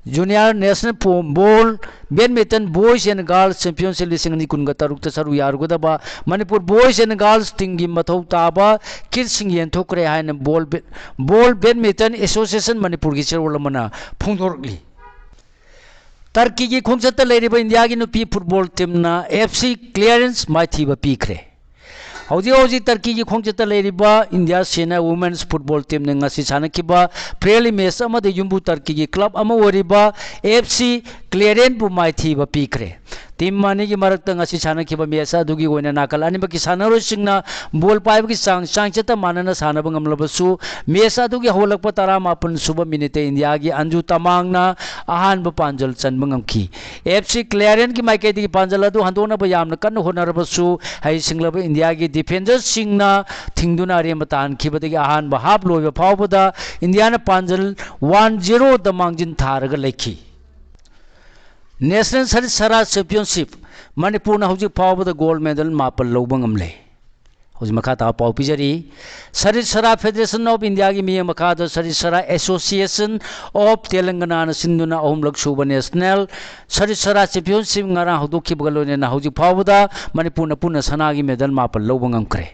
Junior National Ball Badminton Boys and Girls Championship ꯂꯤꯁꯤꯡ ꯑꯅꯤ ꯀꯨꯟꯒ ꯇꯔꯨꯛꯇ ꯁꯔꯨꯛ ꯌꯥꯔꯨꯒꯗꯕ ꯃꯅꯤꯄꯨꯔ Boys and Girls teamꯒꯤ ꯃꯊꯧ ꯇꯥꯕ kitꯁꯤꯡ ꯌꯦꯟꯊꯣꯛꯈ꯭ꯔꯦ ꯍꯥꯏꯅ Ball Bad-, Ball Badminton Association ꯃꯅꯤꯄꯨꯔꯒꯤ ꯆꯦꯔꯣꯜ ꯑꯃꯅ ꯐꯣꯡꯗꯣꯔꯛꯂꯤ꯫ ꯇꯔꯀꯤꯒꯤ ꯈꯣꯡꯆꯠꯇ ꯂꯩꯔꯤꯕ ꯏꯟꯗꯤꯌꯥꯒꯤ ꯅꯨꯄꯤ football teamꯅ FC Cairns ꯃꯥꯏꯊꯤꯕ ꯄꯤꯈ꯭ꯔꯦ꯫ ꯍꯧꯖꯤꯛ ꯍꯧꯖꯤꯛ ꯇꯔꯀꯤꯒꯤ ꯈꯣꯡꯆꯠꯇ ꯂꯩꯔꯤꯕ ꯏꯟꯗꯤꯌꯥ ꯁꯦꯅꯥ ꯋꯨꯃꯦꯟꯁ ꯐꯨꯠꯕꯣꯜ ꯇꯤꯝꯅ ꯉꯁꯤ ꯁꯥꯟꯅꯈꯤꯕ ꯐ꯭ꯔꯦꯟꯂꯤ ꯃꯦꯆ ꯑꯃꯗ ꯌꯨꯝꯕꯨ ꯇꯔꯀꯤꯒꯤ ꯀ꯭ꯂꯕ ꯑꯃ ꯑꯣꯏꯔꯤꯕ ꯑꯦꯐ ꯁꯤ ꯀ꯭ꯂꯦꯔꯦꯟꯕꯨ ꯃꯥꯏꯊꯤꯕ ꯄꯤꯈ꯭ꯔꯦ꯫ ꯇꯤꯝ ꯑꯅꯤꯒꯤ ꯃꯔꯛꯇ ꯉꯁꯤ ꯁꯥꯟꯅꯈꯤꯕ ꯃꯦꯆ ꯑꯗꯨꯒꯤ ꯑꯣꯏꯅ ꯅꯥꯀꯜ ꯑꯅꯤꯃꯛꯀꯤ ꯁꯥꯟꯅꯔꯣꯏꯁꯤꯡꯅ ꯕꯣꯜ ꯄꯥꯏꯕꯒꯤ ꯆꯥꯡ ꯆꯥꯡꯆꯠꯇ ꯃꯥꯟꯅꯅ ꯁꯥꯟꯅꯕ ꯉꯝꯂꯕꯁꯨ, ꯃꯦꯆ ꯑꯗꯨꯒꯤ ꯍꯧꯒꯠꯂꯛꯄ ꯇꯔꯥꯃꯥꯄꯟ ꯁꯨꯕ ꯃꯤꯅꯤꯠꯇ ꯏꯟꯗꯤꯌꯥꯒꯤ ꯑꯟꯖꯨ ꯇꯃꯥꯡꯅ ꯑꯍꯥꯟꯕ ꯄꯥꯟꯖꯜ ꯆꯟꯕ ꯉꯝꯈꯤ꯫ ꯑꯦꯐ ꯁꯤ ꯀ꯭ꯂꯦꯔꯦꯟꯒꯤ ꯃꯥꯏꯀꯩꯗꯒꯤ ꯄꯥꯟꯖꯜ ꯑꯗꯨ ꯍꯟꯗꯣꯛꯅꯕ ꯌꯥꯝꯅ ꯀꯟꯅ ꯍꯣꯠꯅꯔꯕꯁꯨ, ꯍꯩꯁꯤꯡꯂꯕ ꯏꯟꯗꯤꯌꯥꯒꯤ ꯗꯤꯐꯦꯟꯗꯔꯁꯤꯡꯅ ꯊꯤꯡꯗꯨꯅ ꯑꯔꯦꯝꯕ ꯇꯥꯍꯟꯈꯤꯕꯗꯒꯤ ꯑꯍꯥꯟꯕ ꯍꯥꯞ ꯂꯣꯏꯕ ꯐꯥꯎꯕꯗ ꯏꯟꯗꯤꯌꯥꯅ ꯄꯥꯟꯖꯜ ꯋꯥꯟ ꯖꯤꯔꯣꯗ ꯃꯥꯡꯖꯤꯟ ꯊꯥꯔꯒ ꯂꯩꯈꯤ꯫ ꯅꯦꯁꯅꯦꯜ ꯁꯔꯤꯠ ꯁꯔꯥ ꯆꯦꯝꯄꯤꯌꯟꯁꯤꯞ, ꯃꯅꯤꯄꯨꯔꯅ ꯍꯧꯖꯤꯛ ꯐꯥꯎꯕꯗ ꯒꯣꯜ ꯃꯦꯗꯜ ꯃꯥꯄꯜ ꯂꯧꯕ ꯉꯝꯂꯦ꯫ ꯍꯧꯖꯤꯛ ꯃꯈꯥ ꯇꯥꯕ ꯄꯥꯎ ꯄꯤꯖꯔꯤ꯫ ꯁꯔꯤꯠ ꯁꯔꯥ ꯐꯦꯗꯦꯔꯦꯁꯟ ꯑꯣꯐ ꯏꯟꯗꯤꯌꯥꯒꯤ ꯃꯤꯠꯌꯦꯡ ꯃꯈꯥꯗ ꯁꯔꯤꯠ ꯁꯔꯥ ꯑꯦꯁꯣꯁꯤꯌꯦꯁꯟ ꯑꯣꯐ ꯇꯦꯂꯪꯒꯅꯥꯅ ꯁꯤꯟꯗꯨꯅ ꯑꯍꯨꯝꯂꯛ ꯁꯨꯕ ꯅꯦꯁꯅꯦꯜ ꯁꯔꯤꯠ ꯁꯔꯥ ꯆꯦꯝꯄꯤꯌꯟꯁꯤꯞ ꯉꯔꯥꯡ ꯍꯧꯗꯣꯛꯈꯤꯕꯒ ꯂꯣꯏꯅꯅ ꯍꯧꯖꯤꯛ ꯐꯥꯎꯕꯗ ꯃꯅꯤꯄꯨꯔꯅ ꯄꯨꯟꯅ ꯁꯅꯥꯒꯤ ꯃꯦꯗꯜ ꯃꯥꯄꯜ ꯂꯧꯕ ꯉꯝꯈ꯭ꯔꯦ꯫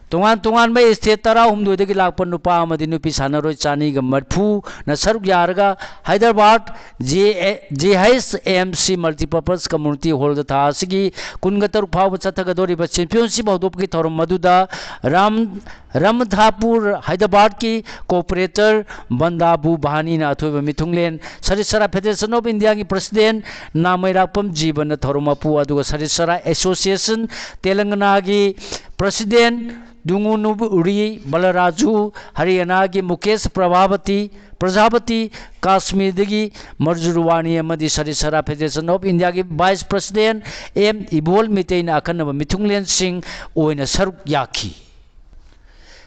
ꯇꯣꯉꯥꯟ ꯇꯣꯉꯥꯟꯕ ꯁ꯭ꯇꯦꯠ ꯇꯔꯥꯍꯨꯝꯗꯣꯏꯗꯒꯤ ꯂꯥꯛꯄ ꯅꯨꯄꯥ ꯑꯃꯗꯤ ꯅꯨꯄꯤ ꯁꯥꯟꯅꯔꯣꯏ ꯆꯅꯤꯒ ꯃꯔꯤꯐꯨꯅ ꯁꯔꯨꯛ ꯌꯥꯔꯒ Hyderabad J-, J H M C multipurpose community hall ꯊꯥ ꯑꯁꯤꯒꯤ ꯀꯨꯟꯒ ꯇꯔꯨꯛ ꯐꯥꯎꯕ ꯆꯠꯊꯒꯗꯧꯔꯤꯕ ꯆꯦꯝꯄꯤꯌꯟꯁꯤꯞ ꯍꯧꯗꯣꯛꯄꯒꯤ ꯊꯧꯔꯝ ꯑꯗꯨꯗ ꯔꯥꯝ-, ꯔꯥꯝꯙꯥꯄꯨꯔ ꯍꯥꯏꯗ꯭ꯔꯕꯥꯗꯀꯤ ꯀꯣꯑꯣꯄꯔꯦꯇꯔ ꯕꯟꯗꯥꯕꯨ ꯚꯥꯅꯤꯅ ꯑꯊꯣꯏꯕ ꯃꯤꯊꯨꯡꯂꯦꯟ, ꯁꯔꯤꯠ ꯁꯔꯥ ꯐꯦꯗꯦꯔꯦꯁꯟ ꯑꯣꯐ ꯏꯟꯗꯤꯌꯥꯒꯤ ꯄ꯭ꯔꯁꯤꯗꯦꯟ ꯅꯥꯃꯩꯔꯥꯛꯄꯝ ꯖꯤꯕꯟꯅ ꯊꯧꯔꯝ ꯃꯄꯨ, ꯑꯗꯨꯒ ꯁꯔꯤꯠ ꯁꯔꯥ ꯑꯦꯁꯣꯁꯤꯌꯦꯁꯟ ꯇꯦꯂꯪꯒꯅꯥꯒꯤ ꯄ꯭ꯔꯁꯤꯗꯦꯟ ꯗꯨꯡꯒꯨꯅꯨꯔꯤ ꯕꯂꯔꯥꯖꯨ, ꯍꯔꯤꯌꯥꯅꯥꯒꯤ ꯃꯨꯀꯦꯁ ꯄ꯭ꯔꯚꯥꯕꯇꯤ, ꯄ꯭ꯔꯖꯥꯄꯇꯤ, ꯀꯥꯁꯃꯤꯔꯗꯒꯤ ꯃꯔꯖꯨꯔꯋꯥꯅꯤ ꯑꯃꯗꯤ ꯁꯔꯤꯠ ꯁꯔꯥ ꯐꯦꯗꯦꯔꯦꯁꯟ ꯑꯣꯐ ꯏꯟꯗꯤꯌꯥꯒꯤ ꯚꯥꯏꯁ ꯄ꯭ꯔꯁꯤꯗꯦꯟ ꯑꯦꯝ ꯏꯕꯣꯜ ꯃꯤꯇꯩꯅ ꯑꯈꯟꯅꯕ ꯃꯤꯊꯨꯡꯂꯦꯟꯁꯤꯡ ꯑꯣꯏꯅ ꯁꯔꯨꯛ ꯌꯥꯈꯤ꯫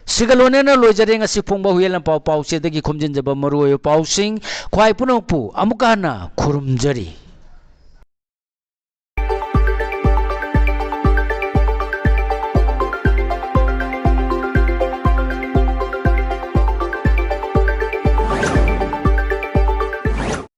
ꯁꯤꯒ ꯂꯣꯏꯅꯅ ꯂꯣꯏꯖꯔꯦ ꯉꯁꯤ ꯐꯣꯡꯕ ꯍꯨꯏꯌꯦꯟ ꯂꯥꯟꯄꯥꯎ ꯄꯥꯎꯆꯦꯗꯒꯤ ꯈꯣꯝꯖꯤꯟꯖꯕ ꯃꯔꯨꯑꯣꯏꯕ ꯄꯥꯎꯁꯤꯡ꯫ ꯈ꯭ꯋꯥꯏ ꯄꯨꯝꯅꯃꯛꯄꯨ ꯑꯃꯨꯛꯀ ꯍꯟꯅ ꯈꯨꯔꯨꯝꯖꯔꯤ꯫